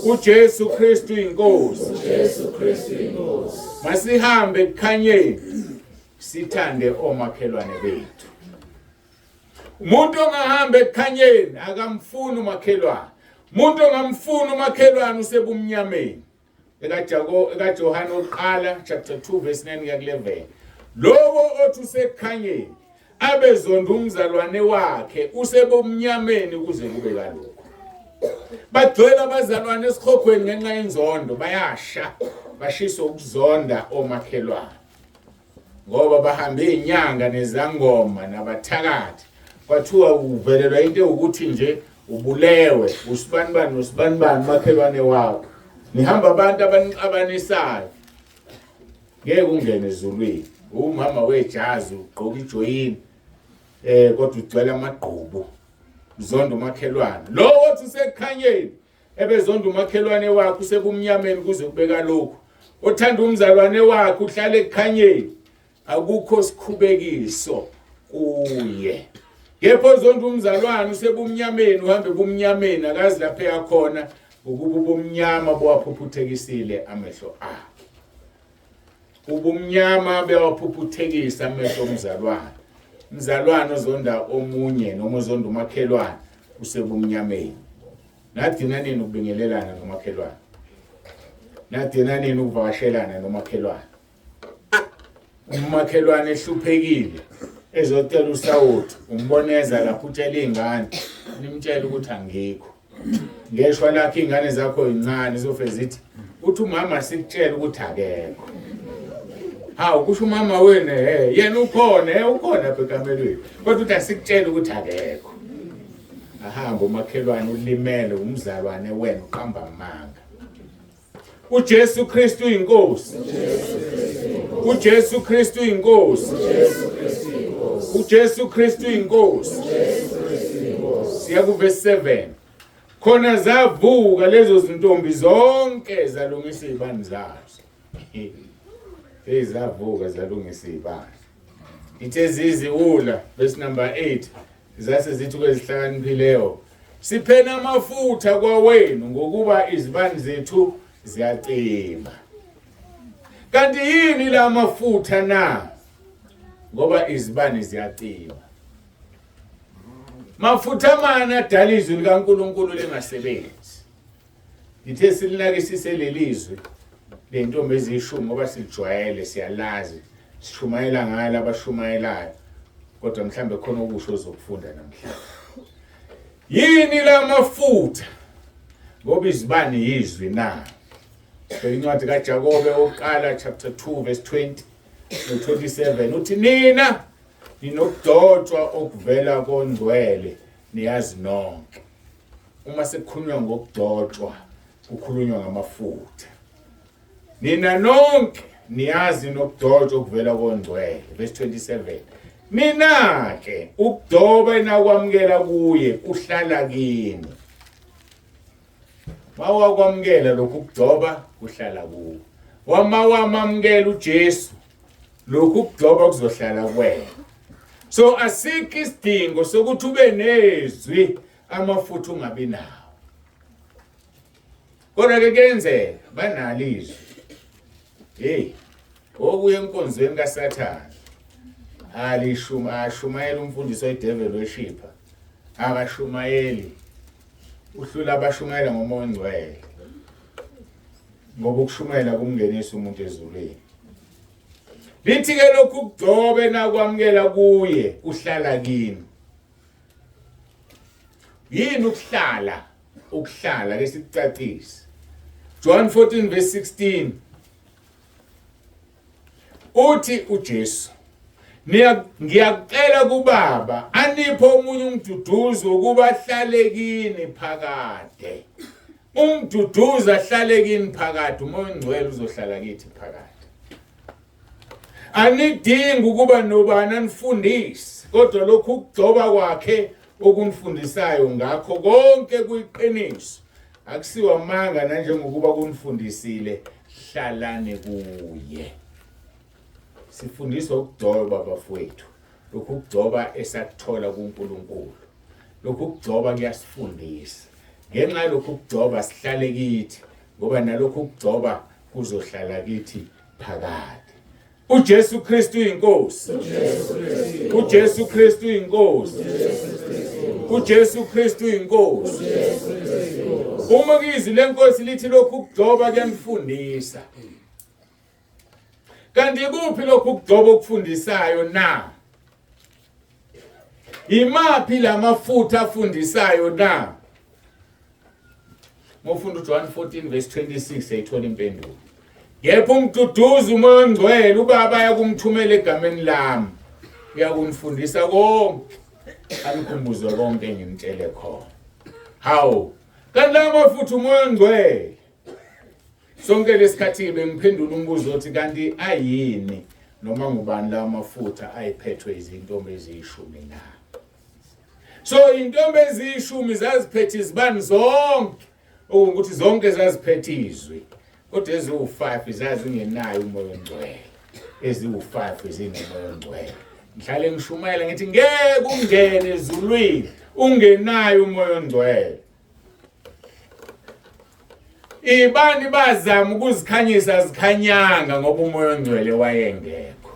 uJesu Kristu inkosi. uJesu Kristu inkosi. Masihambe ekukhanyeni sithande omakhelwane bethu. Umuntu ongahamba ekukhanyeni akamfuni umakhelwane. Umuntu ongamfuni umakhelwane usebumnyameni. EkaJako ekaJohane oqala chapter 2 verse 9 kuya ku-11. Lowo othi usekukhanyeni abezonda umzalwane wakhe usebumnyameni kuze kube kalokho. Bagcwele abazalwane esikhokweni ngenxa yenzondo bayasha bashiswa ukuzonda omakhelwane. Ngoba bahambe izinyanga nezangoma nabathakathi kwathiwa uvelelwa into ewukuthi nje ubulewe usibanibani nosibanibani makhelwane wakho nihamba abantu abanixabanisayo ngeke ungene ezulwini umama wejazi ugqoka ijoyini eh kodwa ugcwele amagqubu uzonda umakhelwane lo othi usekukhanyeni ebezonda umakhelwane wakhe usebumnyameni kuze kube kalokhu othanda umzalwane wakhe uhlala ekukhanyeni akukho sikhubekiso kuye kepha ozonda umzalwane usebumnyameni uhambe ebumnyameni akazi lapho eyakhona ngokuba ubumnyama buwaphuphuthekisile amehlo akhe Ubumnyama bewaphuphuthekisa amehlo omzalwane. Umzalwane ozonda omunye noma ozonda umakhelwane usebumnyameni. Nagcina nini ukubingelelana nomakhelwane? Nagcina nini ukuvakashelana nomakhelwane? Umakhelwane ehluphekile ezocela usawoti umboneza lapho utshela iy'ngane nimtshele ukuthi angikho. Ngeshwa lakhe ingane zakho incane zofe zithi uthi umama sikutshela ukuthi akekho. Hawu kusho umama wena he yena ukhona he ukhona apha ekamelweni kodwa uthi asikutshela ukuthi akekho. Ahamba umakhelwane ulimele umzalwane wena uqamba amanga. uJesu Kristu inkosi. uJesu Kristu inkosi. uJesu Kristu inkosi. Siya ku verse 7. Khona zavuka lezo zintombi zonke zalungisa izibani zazo. Hey zavuka zalungisa izibani. Ithe ziziwula verse number 8 zase zithi kwezihlakaniphileyo siphena amafutha kwawenu ngokuba izibani zethu ziyacima. Kanti yini la mafutha na? Ngoba izibani ziyacima. Mafutha amani adala izwi likaNkulunkulu lingasebenzi. Ngithe silinakisise leli zwi lentombi eziyishumi ngoba silijwayele siyalazi sishumayela ngalo abashumayelayo kodwa mhlambe khona okusho ozokufunda namhlanje. Yini la mafutha? Ngoba izibani yizwi na? Bheka incwadi kaJakobe oqala chapter 2 verse 20 no 27 uthi nina ninokudotshwa okuvela kongcwele niyazi nonke. Uma sekukhulunywa ngokugcotshwa kukhulunywa ngamafutha. Nina nonke niyazi nokugcotshwa okuvela kongcwele verse 27. Nina ke ukugcoba enakwamukela kuye kuhlala kini. Mawakwamukela lokhu kugcoba kuhlala kuwe. Wama wamamukela uJesu lokhu kugcoba kuzohlala kuwena. So asikho isidingo sokuthi ube nezwi amafutha ungabi nawo. Kodwa ke kuyenzeka banalo izwi. Hey, okuya enkonzweni kaSathane. Alishuma ashumayela umfundisi oyidevil worshipper. Akashumayeli. Uhlula abashumayela ngomoya ongcwele. Ngoba ukushumayela kumngenisa umuntu ezulwini. Lithi ke lokhu kugcobe nakwamukela kuye kuhlala kini. Yini ukuhlala? Ukuhlala ke sikucacise. John 14 verse 16 uthi uJesu ngiyakucela kubaba aniphe omunye umduduzi wokuba ahlale kini phakade. Umduduzi ahlale kini phakade, uMoya oNgcwele uzohlala kithi phakade. Anidingi ukuba nobani anifundise, kodwa lokhu ukugcoba kwakhe okunifundisayo ngakho konke kuyiqiniso. Akusiwa amanga nanjengokuba kunifundisile, hlalani kuye. Sifundiswa ukugcoba bafowethu. Lokhu kugcoba esakuthola kuNkulunkulu. Lokhu kugcoba kuyasifundisa. Ngenxa yalokhu kugcoba sihlale kithi ngoba nalokhu kugcoba kuzohlala kithi phakade. UJesu Kristu uyinkosi. UJesu Kristu uyinkosi. UJesu Kristu uyinkosi. Uma kuyizwi lenkosi lithi lokhu kugcoba kuyanifundisa. Kanti kuphi lokhu kugcoba okufundisayo na? Imaphi lamafutha afundisayo na? Ngofunda uJohn 14 verse 26 ayithola impendulo. Kepha umduduzi uMoya oNgcwele uBaba ayakumthumela egameni lami. Uyakunifundisa konke. Anikhumbuze konke enginitshele khona. Hawu, kanti la mafutha uMoya oNgcwele Sonke lesikhathi bengiphendula umbuzo othi kanti ayini noma ngubani lawa mafutha ayiphethwe izintombi eziyishumi na? So intombi eziyishumi zaziphethe izibani zonke, okuwukuthi zonke zaziphethe izwi, kodwa eziwu-5 zazingenayo uMoya oNgcwele, eziwu-5 zinoMoya oNgcwele. Ngihlale ngishumayela ngithi ngeke ungene ezulwini ungenayo uMoya oNgcwele. Ibani bazama ukuzikhanyisa zikhanyanga ngoba uMoya oNgcwele wayengekho.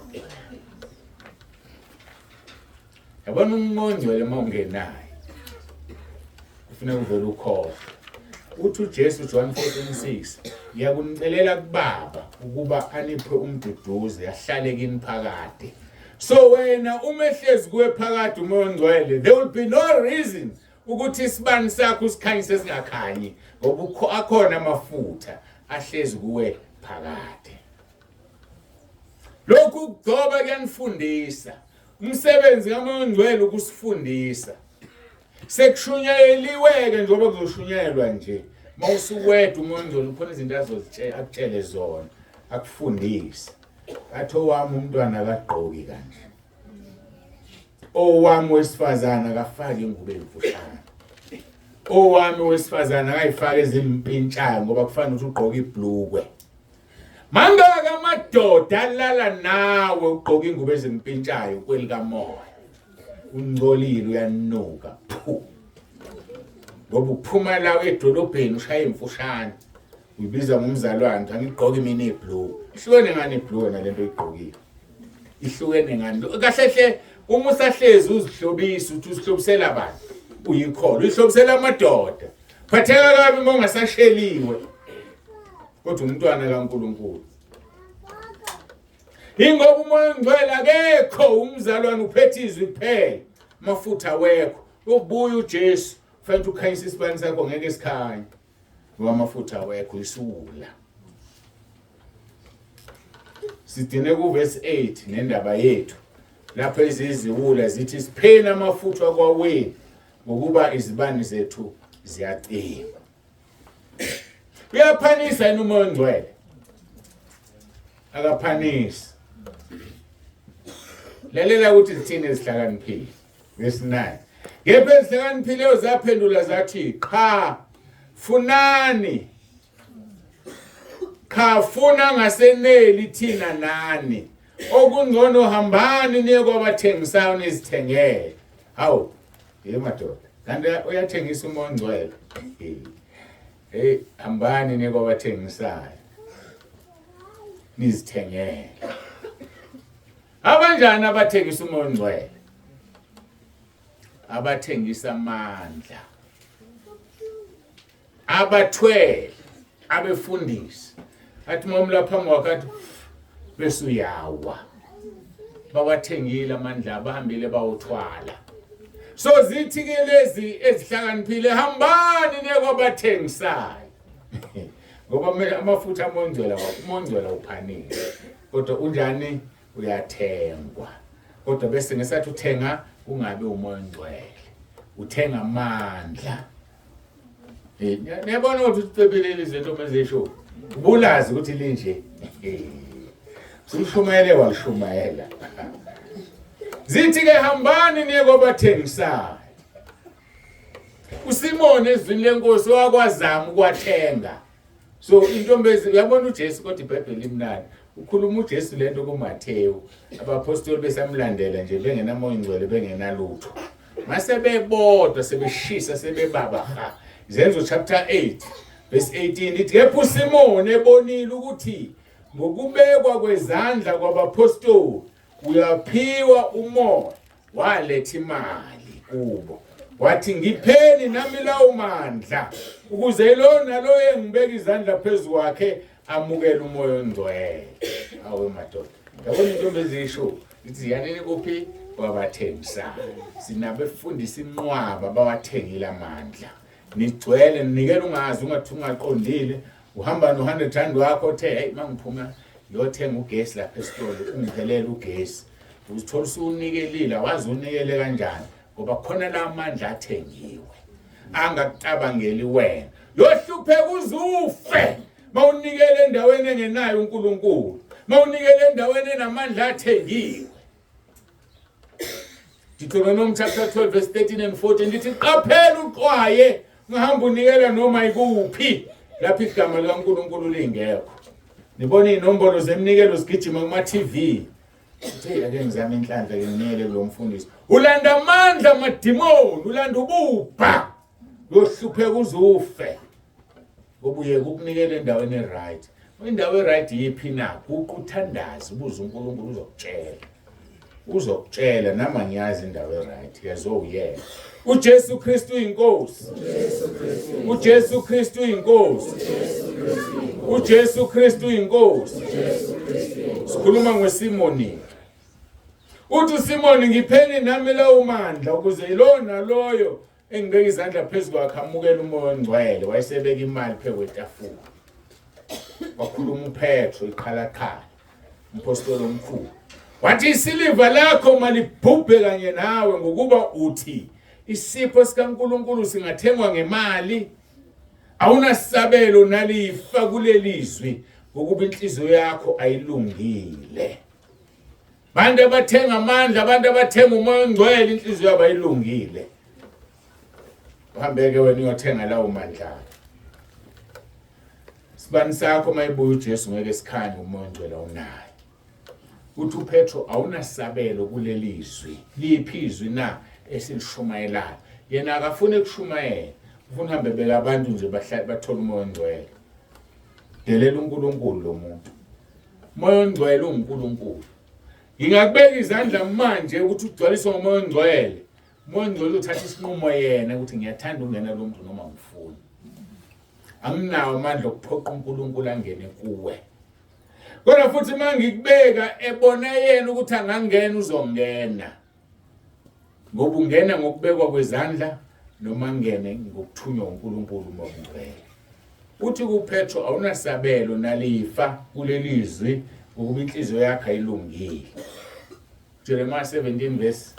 Yabona uMoya oNgcwele uma ungenayo kufuneka uvele ukhohlwe. Uthi uJesu John 14:6 ngiyakunicelela kubaba ukuba aniphe umduduzi ahlale kini phakade. So wena uma ehlezi kuwe phakade uMoya oNgcwele there will be no reason ukuthi isibani sakho usikhanyise singakhanyi ngoba akhona amafutha ahlezi kuwe phakade. Lokhu kugcoba kuyanifundisa. Umsebenzi kaMoya oNgcwele ukusifundisa. Sekushunyayeliwe-ke njengoba kuzoshunyayelwa nje. Uma usuwedwa uMoya oNgcwele ukhona izinto azozitshela akutshele zona, akufundise. Athi owami umntwana akagqoki kanje. Owami wesifazane akafaki ingubo emfushane. Owami wesifazane akayifaki ezimpintshayo ngoba kufanele ukuthi ugqoke ibhlukwe. Mangaka amadoda alala nawe ugqoke ingubo ezimpintshayo kwelikamoya. Ungcolile uyanuka phu. Ngoba uphuma la edolobheni ushaya imfushane. Uyibiza ngomzalwane angigqoki mina iblue. Ihlukene ngani iblue wena lento oyigqokile? Ihlukene ngani? Kahle hle uma usahlezi uzihlobisa uthi uzihlobisela bani? Uyikholo, uyihlobisela amadoda. Phatheka kabi uma ungasasheliwe. Kodwa umntwana kaNkuluNkulu. Ingoba uMoya oNgcwele akekho umzalwane uphethe izwi kuphela. Amafutha awekho. Ubuya uJesu, fanele ukhanyise isibani sakho ngeke sikhanye. Ngoba amafutha awekho isiwula. Sidine kuverse 8 nendaba yethu. Lapho eziziwula zithi sipheni amafutha kwaweni ngokuba izibani zethu ziyacima. Uyaphanisa yini uMoya oNgcwele? Akaphanisi. Lalela ukuthi zithini ezihlakaniphile. Verse 9. Kepha ezihlakaniphileyo zaphendula zathi, qha, funani. Qha funa ngaseneli thina nani. Okungcono hambani niye kwabathengisayo nizithengele. Hawu, ye madoda. Kanti uyathengisa uMoya oNgcwele. Hey, hambani niye kwabathengisayo. Nizithengele. Abanjani abathengisa uMoya oNgcwele? Abathengisa amandla. Abathwele abefundisi. Athi uma umlapha phambi athi bese uyawa. Bawathengile amandla abahambile bawuthwala. So zithi ke lezi ezihlakaniphile hambani niye kwabathengisayo. Ngoba amafutha amongcwele umongcwele uphanile. Kodwa unjani uyathengwa. Kodwa bese ngesathi uthenga kungabi uMoya oNgcwele. Uthenga amandla. Eh, niyabona ukuthi ucebelele izinto mezisho. Ubulazi ukuthi linje. Eh, Ulishumayele walishumayela. Zithi ke hambani niye kwabathengisayo. uSimon ezwini lenkosi wakwazama ukwathenga. So intombi uyabona uJesu kodwa iBhayibheli limnandi. Ukhuluma uJesu lento kuMathewu. Abapostoli besamlandela nje bengenamoya ingcwele bengenalutho. Mase bebodwa sebeshisa sebebaba ha. Izenzo chapter 8 verse 18 ithi kepha uSimon ebonile ukuthi ngokubekwa kwezandla kwabapostoli uyaphiwa umoya waletha imali kubo wathi ngipheni nami lawo mandla ukuze lo naloyo engibeka izandla phezu kwakhe amukele umoya ongcwele awe madoda yabona intombi ezisho ithi yanini kuphi kwabathengisayo sinabefundisi inqwaba bawathengile amandla nigcwele ninikela ungazi ungathi ungaqondile uhamba no-100 rand wakho othe heyi uma ngiphuma ngiyothenga ugesi lapha esitolo ungiphelele ugesi uzithola usuwunikelile awazi unikele kanjani ngoba khona la mandla athengiwe angakucabangeli wena yohlupheka uzufe mawunikele endaweni engenayo uNkulunkulu mawunikele endaweni enamandla athengiwe Deuteronomy chapter 12 verse 13 and 14 lithi qaphela uxwaye ungahamba unikela noma ikuphi lapho igama likaNkulunkulu lingekho nibona inombolo zeminikelo zigijima kuma TV uthe ake ngizame inhlanhla ke nginikele kulo mfundisi ulanda amandla amadimoni ulanda ububha uyohlupheka uze ufe ngoba uyeke ukunikela endaweni e-right indawo e-right yiphi na guqa uthandaze ubuze uNkulunkulu uzokutshela uzokutshela nami angiyazi indawo e-right yaziwa uyena uJesu Kristu uyinkosi uJesu Kristu uyinkosi uJesu Kristu uyinkosi sikhuluma ngoSimoni uthi uSimoni ngipheni nami lawo mandla ukuze yilona naloyo engibeka izandla phezu kwakhe amukela umoya ongcwele wayesebeka imali phezu kwetafula wakhuluma uPetro iqhalaqhala umpostoli omkhulu wathi isiliva lakho malibhubhe kanye nawe ngokuba uthi isipho sikaNkuluNkulu singathengwa ngemali awunasabelo nalifa kulelizwi ngokuba inhliziyo yakho ayilungile Bantu abathenga amandla, abantu abathenga umoya ongcwele, inhliziyo yabo ayilungile. Uhambeke wena uyothenga lawo mandla. Sibani sakho mayibuya uJesu ngeke sikhanye umoya ongcwele awunayo. Uthi uPetro awunasabelo kuleli zwi. Liphi izwi na esilishumayelayo? Yena akafuni ukushumayela. Ufuna uhambe beka abantu nje bahlale bathola umoya ongcwele. Delela uNkulunkulu lo muntu. Moya ongcwele unguNkulunkulu. Ngingakubeka izandla manje ukuthi ugcwaliswe ngomoya ongcwele. Umoya ongcwele uthatha isinqumo yena ukuthi ngiyathanda ukungena lo muntu noma ngifuni. Anginawo amandla okuphoqa uNkulunkulu angene kuwe. Kodwa futhi uma ngikubeka ebona yena ukuthi angangena uzongena. Ngoba ungena ngokubekwa kwezandla noma ngene ngokuthunywa uNkulunkulu uma ungcwele. Uthi kuPetro awunasabelo nalifa kuleli zwi ngokuba inhliziyo yakhe ayilungile. Jeremiah 17 verse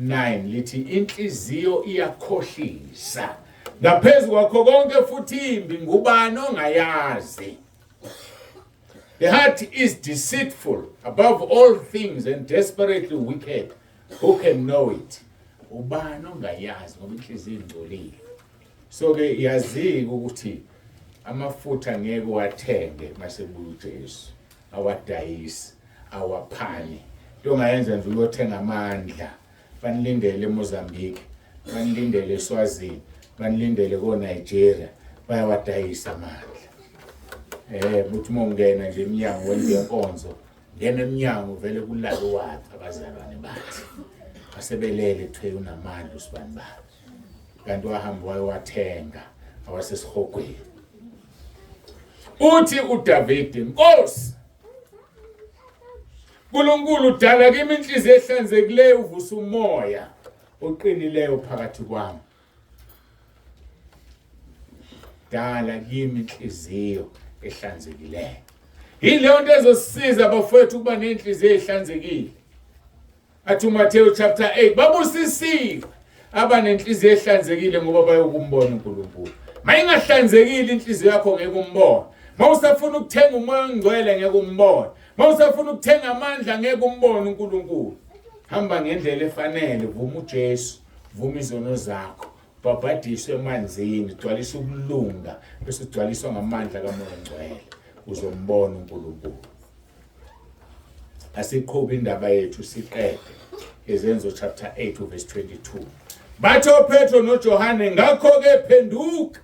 9 lithi inhliziyo iyakhohlisa ngaphezu kwakho konke futhi imbi ngubani ongayazi The heart is deceitful above all things and desperately wicked. Who can know it? Ubani ongayazi ngoba inhliziyo ingcolile. So ke yazike ukuthi amafutha ngeke uwathenge masebuya uJesu. Awadayisi, awaphani. Into ongayenza nje uyothenga amandla. Banilindele eMozambique, banilindele eSwazini, banilindele koNigeria, bayawadayisa amandla. Eh, buthi uma ungena nje emnyango wendlu yenkonzo, ngena emnyango vele kulale wathi abazalwane bathi. Basebelele kuthiwe unamandla usibani bani. Kanti wahamba wayowathenga awasesihogweni. Uthi uDavide, Nkosi uNkulunkulu dala kimi inhliziyo ehlanzekileyo uvusa umoya oqinileyo phakathi kwami. Dala kimi inhliziyo ehlanzekileyo. Yileyo nto ezosisiza bafowethu ukuba nenhliziyo ehlanzekile. Athi uMathewu chapter 8 babusisiwe abanenhliziyo ehlanzekile ngoba bayokumbona uNkulunkulu. Mayingahlanzekile inhliziyo yakho ngeke umbone. Mawusafuna ukuthenga umoya ongcwele ngeke umbone. Mawusafuna ukuthenga amandla ngeke umbone uNkulunkulu. Hamba ngendlela efanele, vuma uJesu, vuma izono zakho. Bhabhadiswe emanzini, gcwalisa ukulunga bese ugcwaliswa ngamandla kaMoya oNgcwele. Uzombona uNkulunkulu. Asiqhube indaba yethu siqede. Izenzo chapter 8 verse 22. Bathi oPetro noJohane ngakho ke phenduka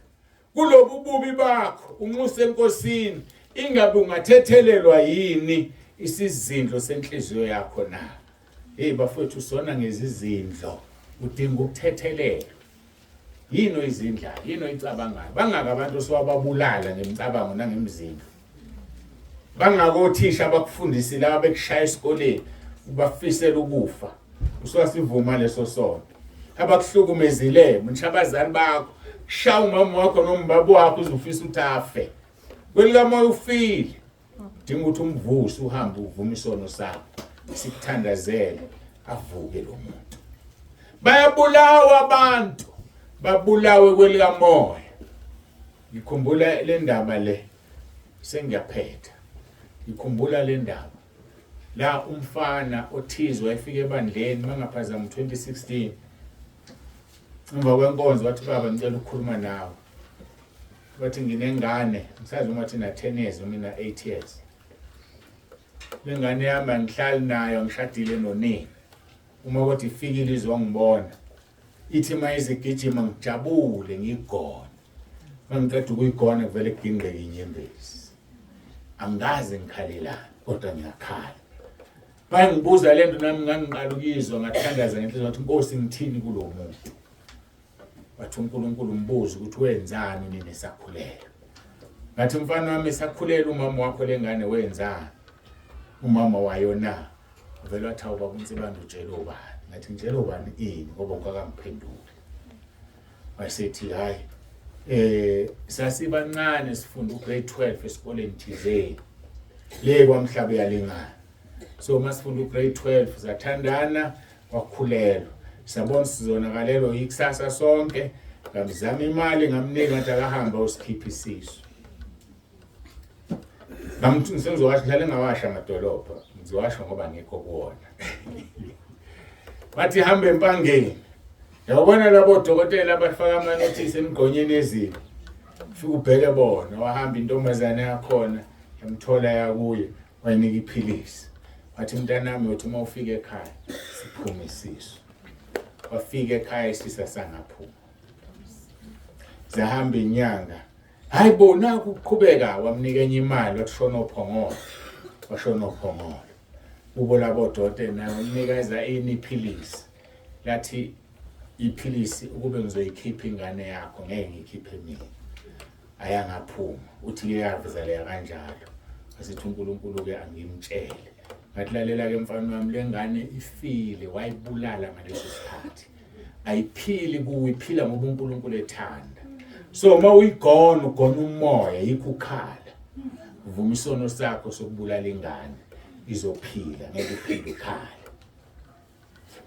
kulobu bubi bakho unxuse eNkosini ingabe ungathethelelwa yini isizindlo senhliziyo yakho na? Hey bafowethu sona ngezizindlo udinga ukuthethelelwa. Yini oyizindlayo? Yini oyicabangayo? Bangaka abantu osewababulala ngemicabango nangemizindlo. Bangaka othisha abakufundisile abekushaya esikoleni ubafisela ukufa. Usuwasivuma leso sono. Abakuhlukumezile, ngisho abazali bakho, shaya umama wakho noma ubaba wakho uzofisa ukuthi afe. Kwelikamoya ufile. Udinga ukuthi umvuse uhambe uvume isono sakho. Sikuthandazele avuke lo muntu. Bayabulawa abantu, babulawe kwelikamoya. Ngikhumbula le ndaba le sengiyaphetha. Ngikhumbula le ndaba la umfana othize wayefika ebandleni mangaphazama 2016 emva kwenkonzo wathi baba ngicela ukukhuluma nawe wathi nginengane ngisazi uma thina 10 years mina 8 years lengane yami angihlali nayo ngishadile nonina uma kodwa ifikile izongibona ithi uma izigijima ngijabule ngiyigone uma ngiqeda ukuyigona kuvele kugingqeke inyembezi angikaze ngikhalelane kodwa ngiyakhala bangibuza le nto nami ngangiqala ukuyizwa ngathandaza ngenhliziyo ngathi nkosi ngithini kulo muntu wathi uNkulunkulu mbuze ukuthi wenzani nini esakhulelwa ngathi mfana wami esakhulelwa umama wakho lengane wenzani umama wayo na vele wathi awu baba uNsibande utshela ubani ngathi ngitshela ubani ini ngoba ngikakangiphenduli wayesethi hayi eh sasibancane sifunda ugrade 12 esikoleni thizeni le kwamhlaba uyalingana so uma sifunda ugrade 12 zathandana wakhulelwa sabona sizonakalelwa yikusasa sonke ngamzama imali ngamnika ngathi akahamba usikhipha isisu ngamthi ngisengizowasha ngihlale ngawasha amadolobha ngizowasha ngoba ngikho kuwona bathi hamba empangeni yabona labo dokotela abafaka amanothisi emigqonyeni ezibi fika ubheke bona wahamba intombazane yakhona yamthola yakuye wayinika iphilisi wathi mntanami uthi uma ufika ekhaya siphume isisu wafika ekhaya isisu asangaphuma zahamba inyanga hayi bo naku kuqhubeka wamnika enye imali wathi shona ophongolo washona ophongolo kubo labo dote naye wamnikeza ini iphilisi lathi iphilisi ukube ngizoyikhipha ingane yakho ngeke ngiyikhiphe mina ayangaphuma uthi ke yavezaleka kanjalo asithi uNkulunkulu ke angimtshele ngathi lalela ke mfana wami lengane ifile wayibulala ngaleso sikhathi ayiphili kuwe iphila ngoba uNkulunkulu ethanda so uma uyigona ugona umoya yikho ukhala vuma isono sakho sokubulala ingane izophila ngeke uphinde ukhale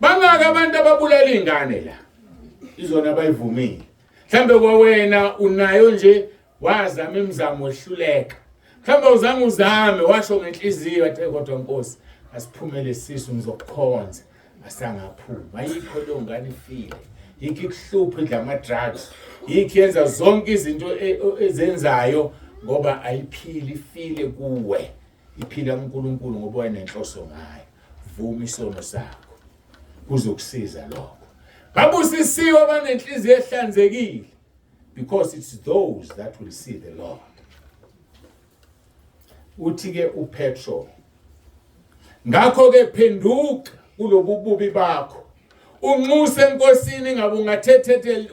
bangaka abantu ababulala ingane la izona abayivumile mhlambe kwawena unayo nje wazama imizamo wehluleka mhlawumbe uzange uzame washo ngenhliziyo athe kodwa nkosi asiphumele isisu ngizokukhonza asangaphuma ayikho leyo ngane ifile yikho ikuhlupha idla ama-drugs yikho yenza zonke izinto e, ezenzayo ngoba ayiphili ifile kuwe iphila kuNkulunkulu ngoba wayenenhloso ngayo vuma isono sakho kuzokusiza lokho babusisiwe abanenhliziyo ehlanzekile because it's those that will see the Lord uthi ke uPetro ngakho ke phenduka kulobu bubi bakho unxuse enkosini ngabe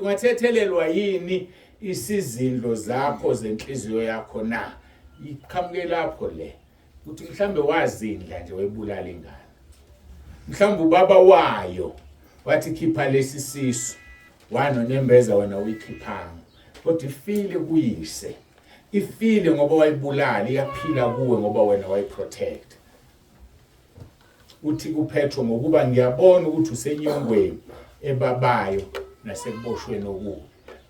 ungathethelelwa yini isizindlo zakho zenhliziyo yakho na iqhamuke lapho le uthi mhlambe wazindla nje wayibulala ingane mhlawumbe ubaba wayo wathi khipha lesi sisu wanonembeza wena uyikhiphanga kodwa ifile kuyise ifile ngoba wayibulala iyaphila kuwe ngoba wena wayiprotect uthi kuPetro ngokuba ngiyabona ukuthi usenyongweni ebabayo nasekuboshweni okubi.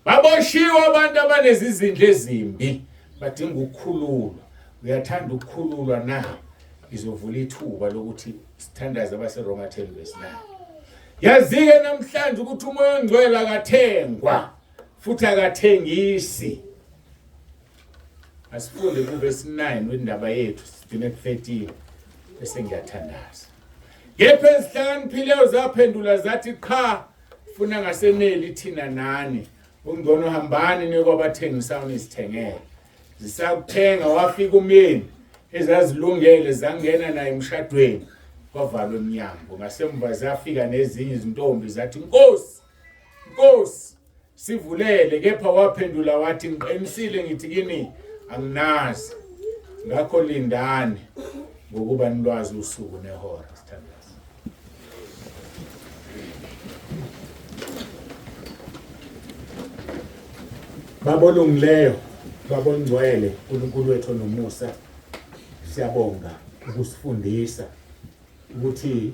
Baboshiwe abantu abanezizindlo ezimbi, badinga ukukhululwa. Uyathanda ukukhululwa na? Ngizovula ithuba lokuthi sithandaze abaseRoma 10 verse 9. Yazike namhlanje ukuthi uMoya oNgcwele akathengwa futhi akathengisi. Asifunde kuvesi 9 wendaba yethu sigcine ku-13 bese ngiyathandaza. Kepha ezihlakaniphileyo zaphendula zathi qha funa ngaseneli thina nani ungcono hambani niye kwabathengisayo nizithengele. Zisakuthenga wafika umyeni ezazilungele zangena naye emshadweni kwavalwa emnyango. Ngasemva zafika nezinye izintombi zathi Nkosi Nkosi sivulele kepha waphendula wathi ngiqinisile ngithi kini anginazi ngakho lindani ngokuba nilwazi usuku nehora sithandaza Baba olungileyo baba ongcwele uNkulunkulu wethu onomusa siyabonga ukusifundisa ukuthi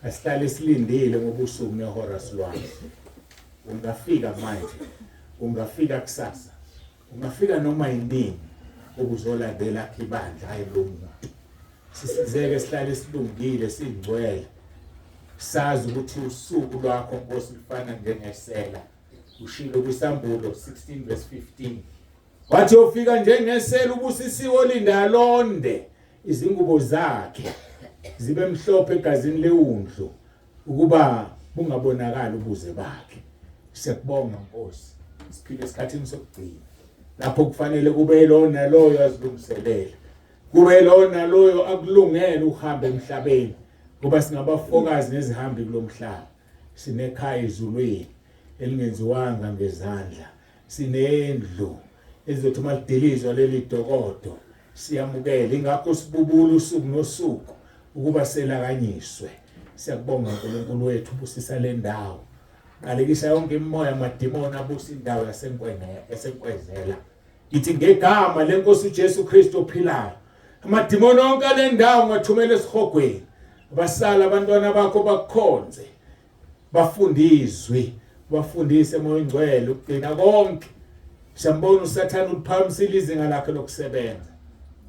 asihlale silindile ngoba usuku nehora silwazi Ungafika manje, ungafika kusasa, ungafika noma yinini ukuzolandela ibandla hayi lo muntu. Sisizeke sihlale silungile singcwele. Sazi ukuthi usuku lwakho Nkosi lufana njengesela. Ushilo kwisambulo 16 verse 15. Wathi ufika njengesela ubusisiwe olinda alonde izingubo zakhe zibe mhlophe egazini lewundlu ukuba bungabonakali ubuze bakhe. Siyakubonga Nkosi, siphila esikhathini sokugcina lapho kufanele kube lowo naloyo azilungiselele, kube lowo naloyo akulungele ukuhamba emhlabeni, ngoba singabafokazi nezihambi kulomhlaba. Sinekhaya ezulwini elingenziwanga ngezandla, sinendlu ezothi uma lidilizwa leli dokodo siyamukela. Ingakho sibubula usuku nosuku ukuba selakanyiswe. Siyakubonga uNkulunkulu wethu, busisa le ndawo, qalekisa yonke imimoya amadimoni abusa indawo yaseNkwene yaseNkwezela. Ngithi ngegama lenkosi uJesu Kristu ophilayo, amadimoni onke ale ndawo ngathumela esihogweni, abasala abantwana bakho bakukhonze, bafunde izwi, bafundise moya ongcwele ukugcina konke. Siyambona uSathane uliphakamisile izinga lakhe lokusebenza,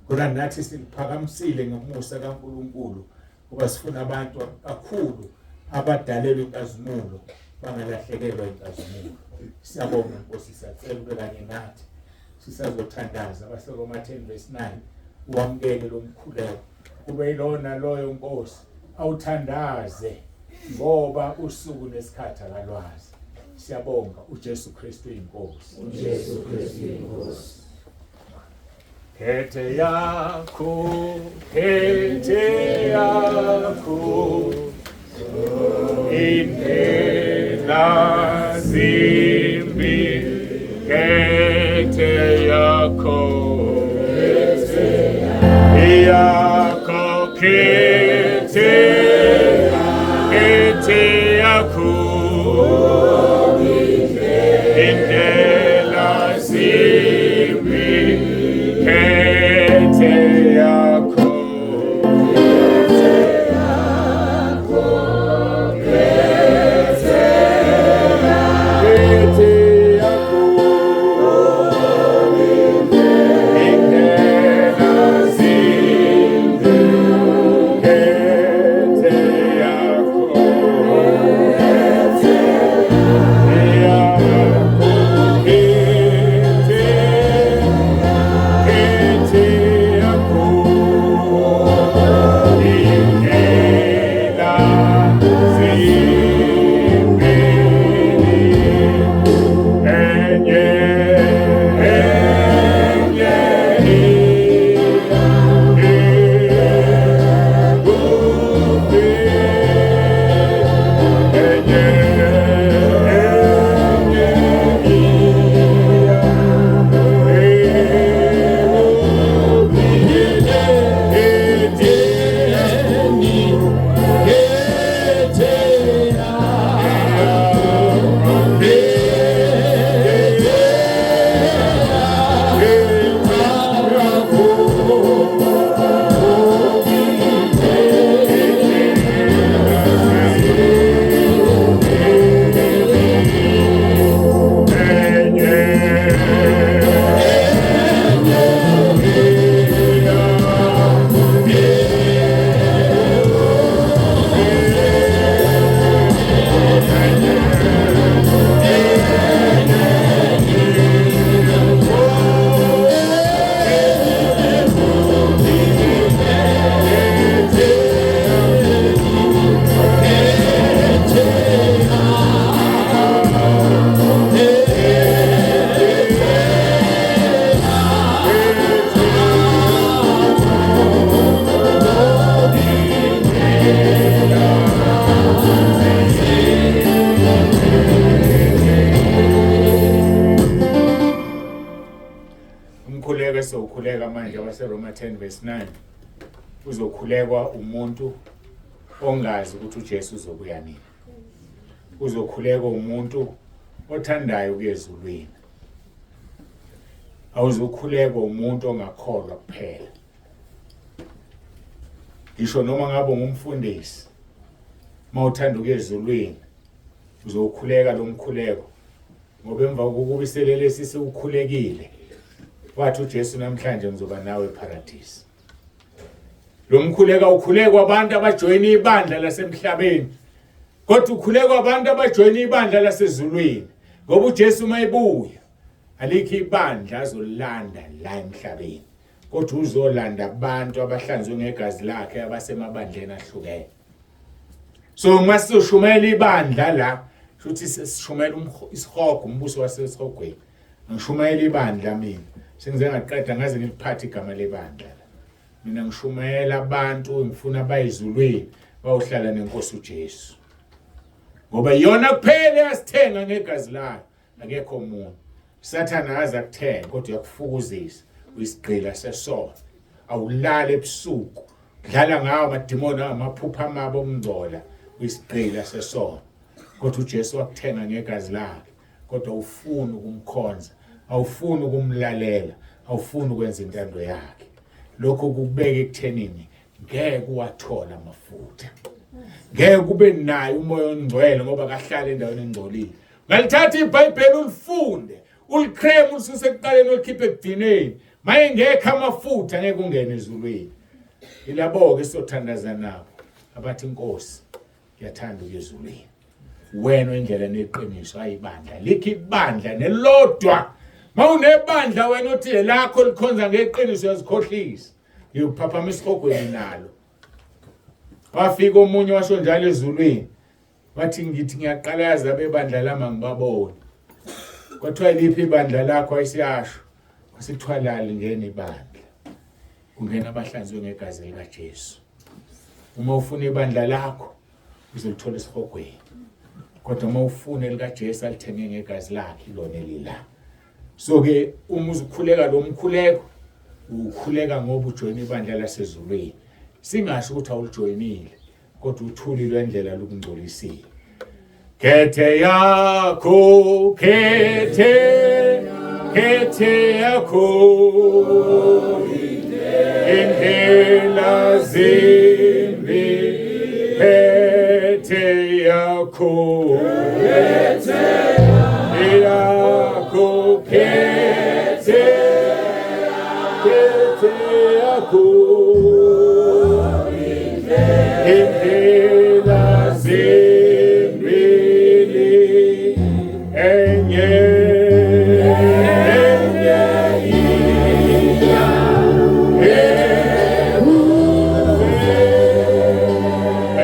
kodwa nathi siliphakamisile ngomusa kaNkulunkulu, ngoba sifuna abantu kakhulu abadalelwe inkazimulo bangalahlekelwa inkazimulo. Siyabonga Nkosi, siyacela ube kanye nathi sisazothandaza. AbaseRoma 10 verse 9, wamukele lo mkhuleko, kube yilona loyo Nkosi awuthandaze, ngoba usuku nesikhathi akalwazi. Siyabonga uJesu Kristu inkosi. uJesu Kristu inkosi. Khethe yakho, khethe yakho, indlela zimbi, khethe yakho, yakho, khethe, khethe yakho, indlela zimbi, khethe yakho. Khethe yakho, indlela zimbi. esowukhuleka manje waseRoma 10 verse 9 uzokhulekwa umuntu ongazi ukuthi uJesu uzobuya nini. Uzokhuleka umuntu othandayo ukuya ezulwini. Awuzukhuleka umuntu ongakholwa kuphela. Ngisho noma ngabe ungumfundisi mawuthanda ukuya ezulwini uzokhuleka lo mkhuleko ngoba emva kokuba iselelesi siwukhulekile wathi uJesu namhlanje ngizoba nawe eparadise. Lo mkhuleko ukhulekwa abantu abajoyina ibandla lasemhlabeni kodwa ukhulekwa abantu abajoyina ibandla lasezulwini ngoba uJesu uma ebuya alikho ibandla azolanda la emhlabeni kodwa uzolanda abantu abahlanzwe ngegazi lakhe abasemabandleni ahlukene. So uma sizoshumayela ibandla la shuthi sishumayela isihogo umbuso wasesihogweni. Ngishumayela ibandla mina sengize ngaqeda ngaze ngiliphathe igama lebandla la. Mina ngishumayela abantu engifuna bayezulwini bayohlala nenkosi uJesu. Ngoba iyona kuphela eyasithenga ngegazi layo akekho omunye. Sathane akaze akuthenga kodwa uyakufukuzisa uyisigqila sesono. Awulali ebusuku dlala ngawo amadimoni amaphupha amabo okungcola uyisigqila sesono. Kodwa uJesu wakuthenga ngegazi lakhe kodwa ufuna ukumkhonza awufuni ukumlalela awufuni ukwenza intando yakhe. Lokho kukubeka ekuthenini ngeke uwathola amafutha ngeke kube naye umoya ongcwele ngoba kahlala endaweni engcolile. Ngalithatha iBhayibheli ulifunde ulicreme ulisuse ekuqaleni ulikhiphe ekugcineni maye ngekho amafutha ngeke ungene ezulwini. Ilabo-ke sothandaza nabo abathi Nkosi ngiyathanda ukuya ezulwini wena indlela neqiniso ayibandla likho ibandla nelodwa mawunebandla wena othi elakho likhonza ngeqiniso uyazikhohlisa uyophaphama esihogweni nalo. Wafika omunye washo njalo ezulwini wathi ngithi ngiyaqalaza abebandla lami angibaboni. Kwathiwa liphi ibandla lakho ayisiyasho kwasithiwa lali ngena ibandla kungena abahlanzwe ngegazi likaJesu. Uma ufuna ibandla lakho uzolithola esihogweni kodwa uma ufuna elikaJesu alithenge ngegazi lakhe lona elila. So ke uma uzukhuleka lo mkhuleko ukhuleka ngoba ujoyina ibandla lasezulwini. Singasho ukuthi awulijoyinile kodwa uthuli lwendlela lukungcolisile. Khethe yakho khethe khethe yakho indlela zimbi khethe yakho khethe yakho khethe khethe yakho indlela zimbili enye enye iya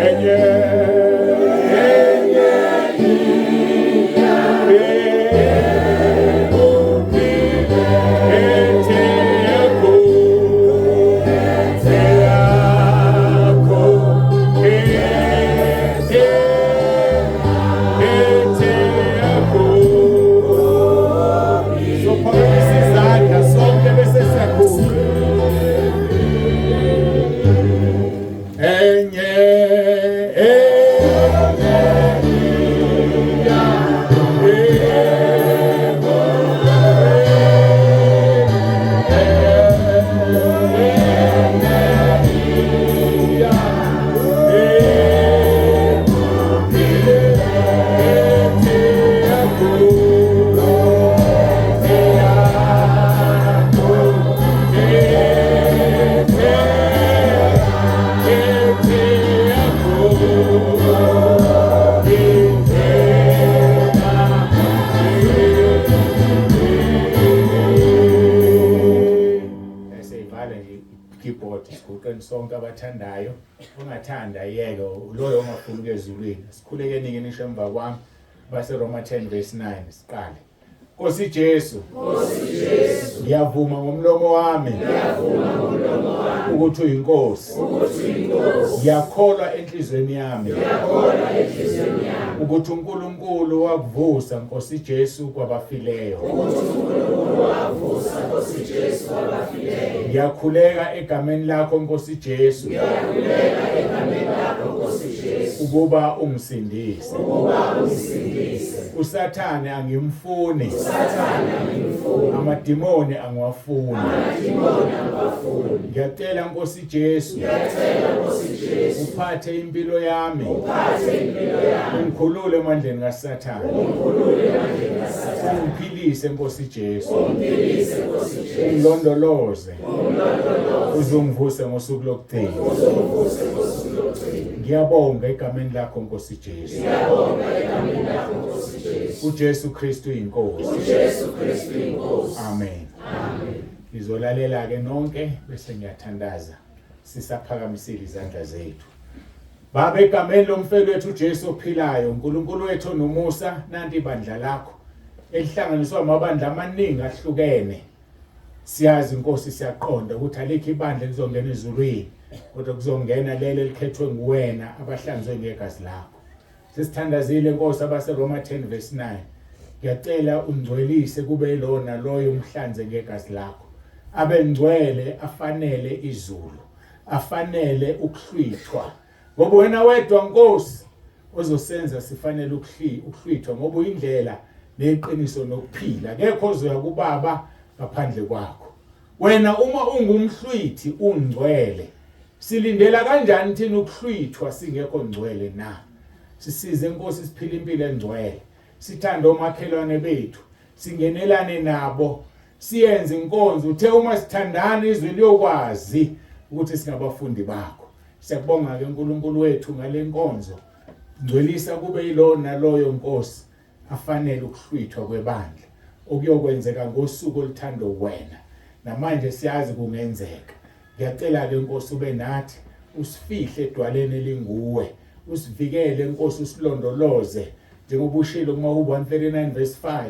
enye enye iya khethe yakho khethe yakho khethe khethe yakho. Sophakamisa izandla sonke bese siyakhula. Enye enye iya Eseyibhala nje keyboard siguqeni sonke abathandayo ongathanda yeke loyo ongafuni ukuya ezulwini sikhulekeni nisho emva kwami baseRoma 10 verse 9 siqale. Nkosi Jesu. Nkosi Jesu. Ngiyavuma ngomlomo wami. Ngiyavuma ngomlomo wami. Ukuthi uyinkosi. Ukuthi uyinkosi. Ngiyakholwa enhlizweni yami. Ngiyakholwa enhlizweni yami. Ukuthi uNkulunkulu wakuvusa Nkosi Jesu kwabafileyo. Ukuthi uNkulunkulu wakuvusa. Nkosi Jesu kwabafileyo. Ngiyakhuleka egameni lakho Nkosi Jesu. Ngiyakhuleka egameni lakho Nkosi Jesu. Ukuba ungisindise. Ukuba ungisindise. Usathane angimfuni. Usathane angimfuni. Amadimoni angiwafuni. Amadimoni angiwafuni. Ngiyacela Nkosi Jesu. Ngiyacela Nkosi Jesu. Uphathe impilo yami. Uphathe impilo yami. Ungikhulule emandleni kaSathane. Ungikhulule emandleni kaSathane. Ungiphilise Nkosi Jesu. Ungiphilise Nkosi Jesu. Ungilondoloze. Ungilondoloze. Uzungivuse ngosuku lokugcina. Uzungivuse ngosuku lokugcina. Ngiyabonga egameni lakho Nkosi Jesu. Ngiyabonga egameni lakho Nkosi Jesu. uJesu Kristu inkosi. uJesu Kristu inkosi. Amen. Amen. Nizolalela ke nonke bese ngiyathandaza sisaphakamisile izandla zethu. Baba egameni lomfelo wethu uJesu ophilayo, uNkulunkulu wethu onomusa, nanti ibandla lakho elihlanganiswa amabandla amaningi ahlukene. Siyazi Nkosi siyaqonda ukuthi alikho ibandla elizongena ezulwini kodwa kuzongena lelo elikhethwe nguwena abahlanzwe ngegazi lakho. Sesithandazile Nkosi abaseRoma 10 verse 9. Ngiyacela ungcwelise kube lona loyo umhlanze ngegazi lakho. Abe ngcwele afanele izulu, afanele ukuhlwithwa. Ngoba wena wedwa Nkosi ozosenza sifanele ukuhlwithwa ngoba uyindlela neqiniso nokuphila. Akekho ozoya kubaba ngaphandle kwakho. Wena uma ungumhlwithi ungcwele silindela kanjani thina ukuhlwithwa singekho ngcwele na? Sisize Nkosi siphile impilo engcwele. Sithande omakhelwane bethu, singenelane nabo, siyenze inkonzo. Uthe uma sithandana izwe liyokwazi ukuthi singabafundi bakho. Siyakubonga ke uNkulunkulu wethu ngale nkonzo. Ngcwelisa kube yilona naloyo Nkosi afanele ukuhlwithwa kwebandla okuyokwenzeka ngosuku oluthando wena. Namanje siyazi kungenzeka. Ngiyacela ke Nkosi ube nathi, usifihle edwaleni elinguwe, usivikele Nkosi, usilondoloze njengoba ushilo kuMahubo 139 verse 5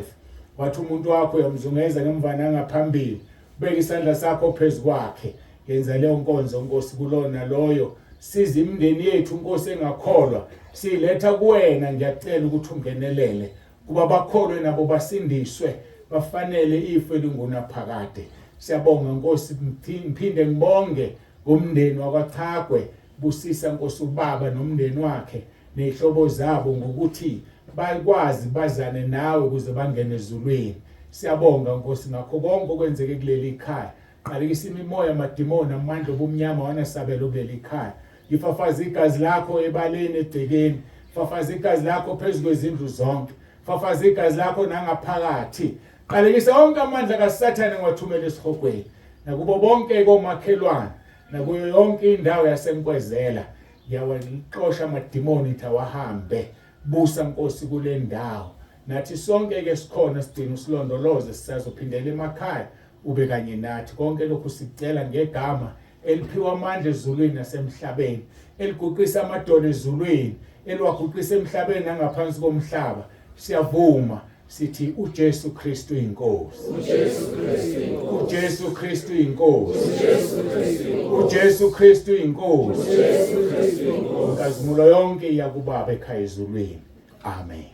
wathi umuntu wakho uyamzungeza ngemva nangaphambili, ubeke isandla sakho phezu kwakhe. Yenza leyo nkonzo Nkosi kulona loyo, siza imindeni yethu Nkosi engakholwa, siyiletha kuwena. Ngiyacela ukuthi ungenelele kuba bakholwe nabo basindiswe, bafanele ifu elingunaphakade. Siyabonga Nkosi, ngiphinde ngibonge ngomndeni wakwaChagwe. Busisa Nkosi ubaba nomndeni wakhe nezihlobo zabo ngokuthi bakwazi bazane nawe ukuze bangene ezulwini. Siyabonga Nkosi ngakho konke okwenzeke kuleli khaya. Qalekisa imimoya, amadimoni, amandla obumnyama wanasabelo kuleli khaya. Ngifafaza igazi lakho ebaleni, egcekeni. Fafaza igazi lakho phezu kwezindlu zonke. Fafaza igazi lakho nangaphakathi. Qalekisa wonke amandla kaSathane ngiwathumela esihogweni. Nakubo bonke komakhelwane, nakuyo yonke indawo yaseNkwezela. Ngiyawaxosha amadimoni ngithi awahambe. Busa Nkosi kule ndawo. Nathi sonke ke sikhona sidinga usilondoloze, sisazophindela emakhaya ube kanye nathi. Konke lokhu sikucela ngegama eliphiwa amandla ezulwini nasemhlabeni, eliguqisa amadolo ezulwini, eliwaguqisa emhlabeni nangaphansi komhlaba. Siyavuma sithi uJesu Kristu inkosi. uJesu Kristu inkosi. uJesu Kristu inkosi. uJesu Kristu inkosi. uJesu Kristu inkosi. uJesu Kristu inkosi. Inkazimulo yonke iya kuBaba ekhaya ezulwini. Amen.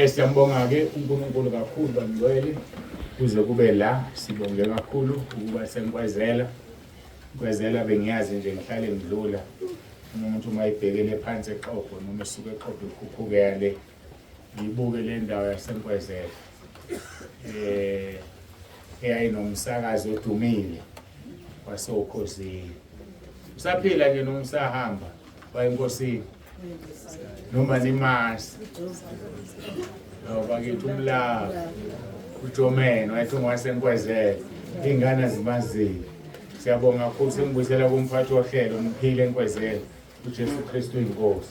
Siyambonga ke uNkulunkulu kakhulu bangcwele kuze kube la. Sibonge kakhulu ukuba seNkwezela. Nkwezela bengiyazi nje ngihlale ngidlula umuntu uma ebhekele phansi eXobho noma esuka eXobho ekhuphuke yale, ngiyibuke le ndawo yaseNkwezela eyayinomsakazi odumile waseOkhozini. Usaphila nje noma usahamba wayenkosini noma nimasi bakithi umlaphi uJoman wayethi ungowaseNkwezela, iy'ngane azimazile. Siyabonga kakhulu, sengibuyisela kumphathi wohlelo. Niphile eNkwezela. uJesu Kristu inkosi.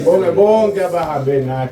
Bonke bonke abahambe nathi.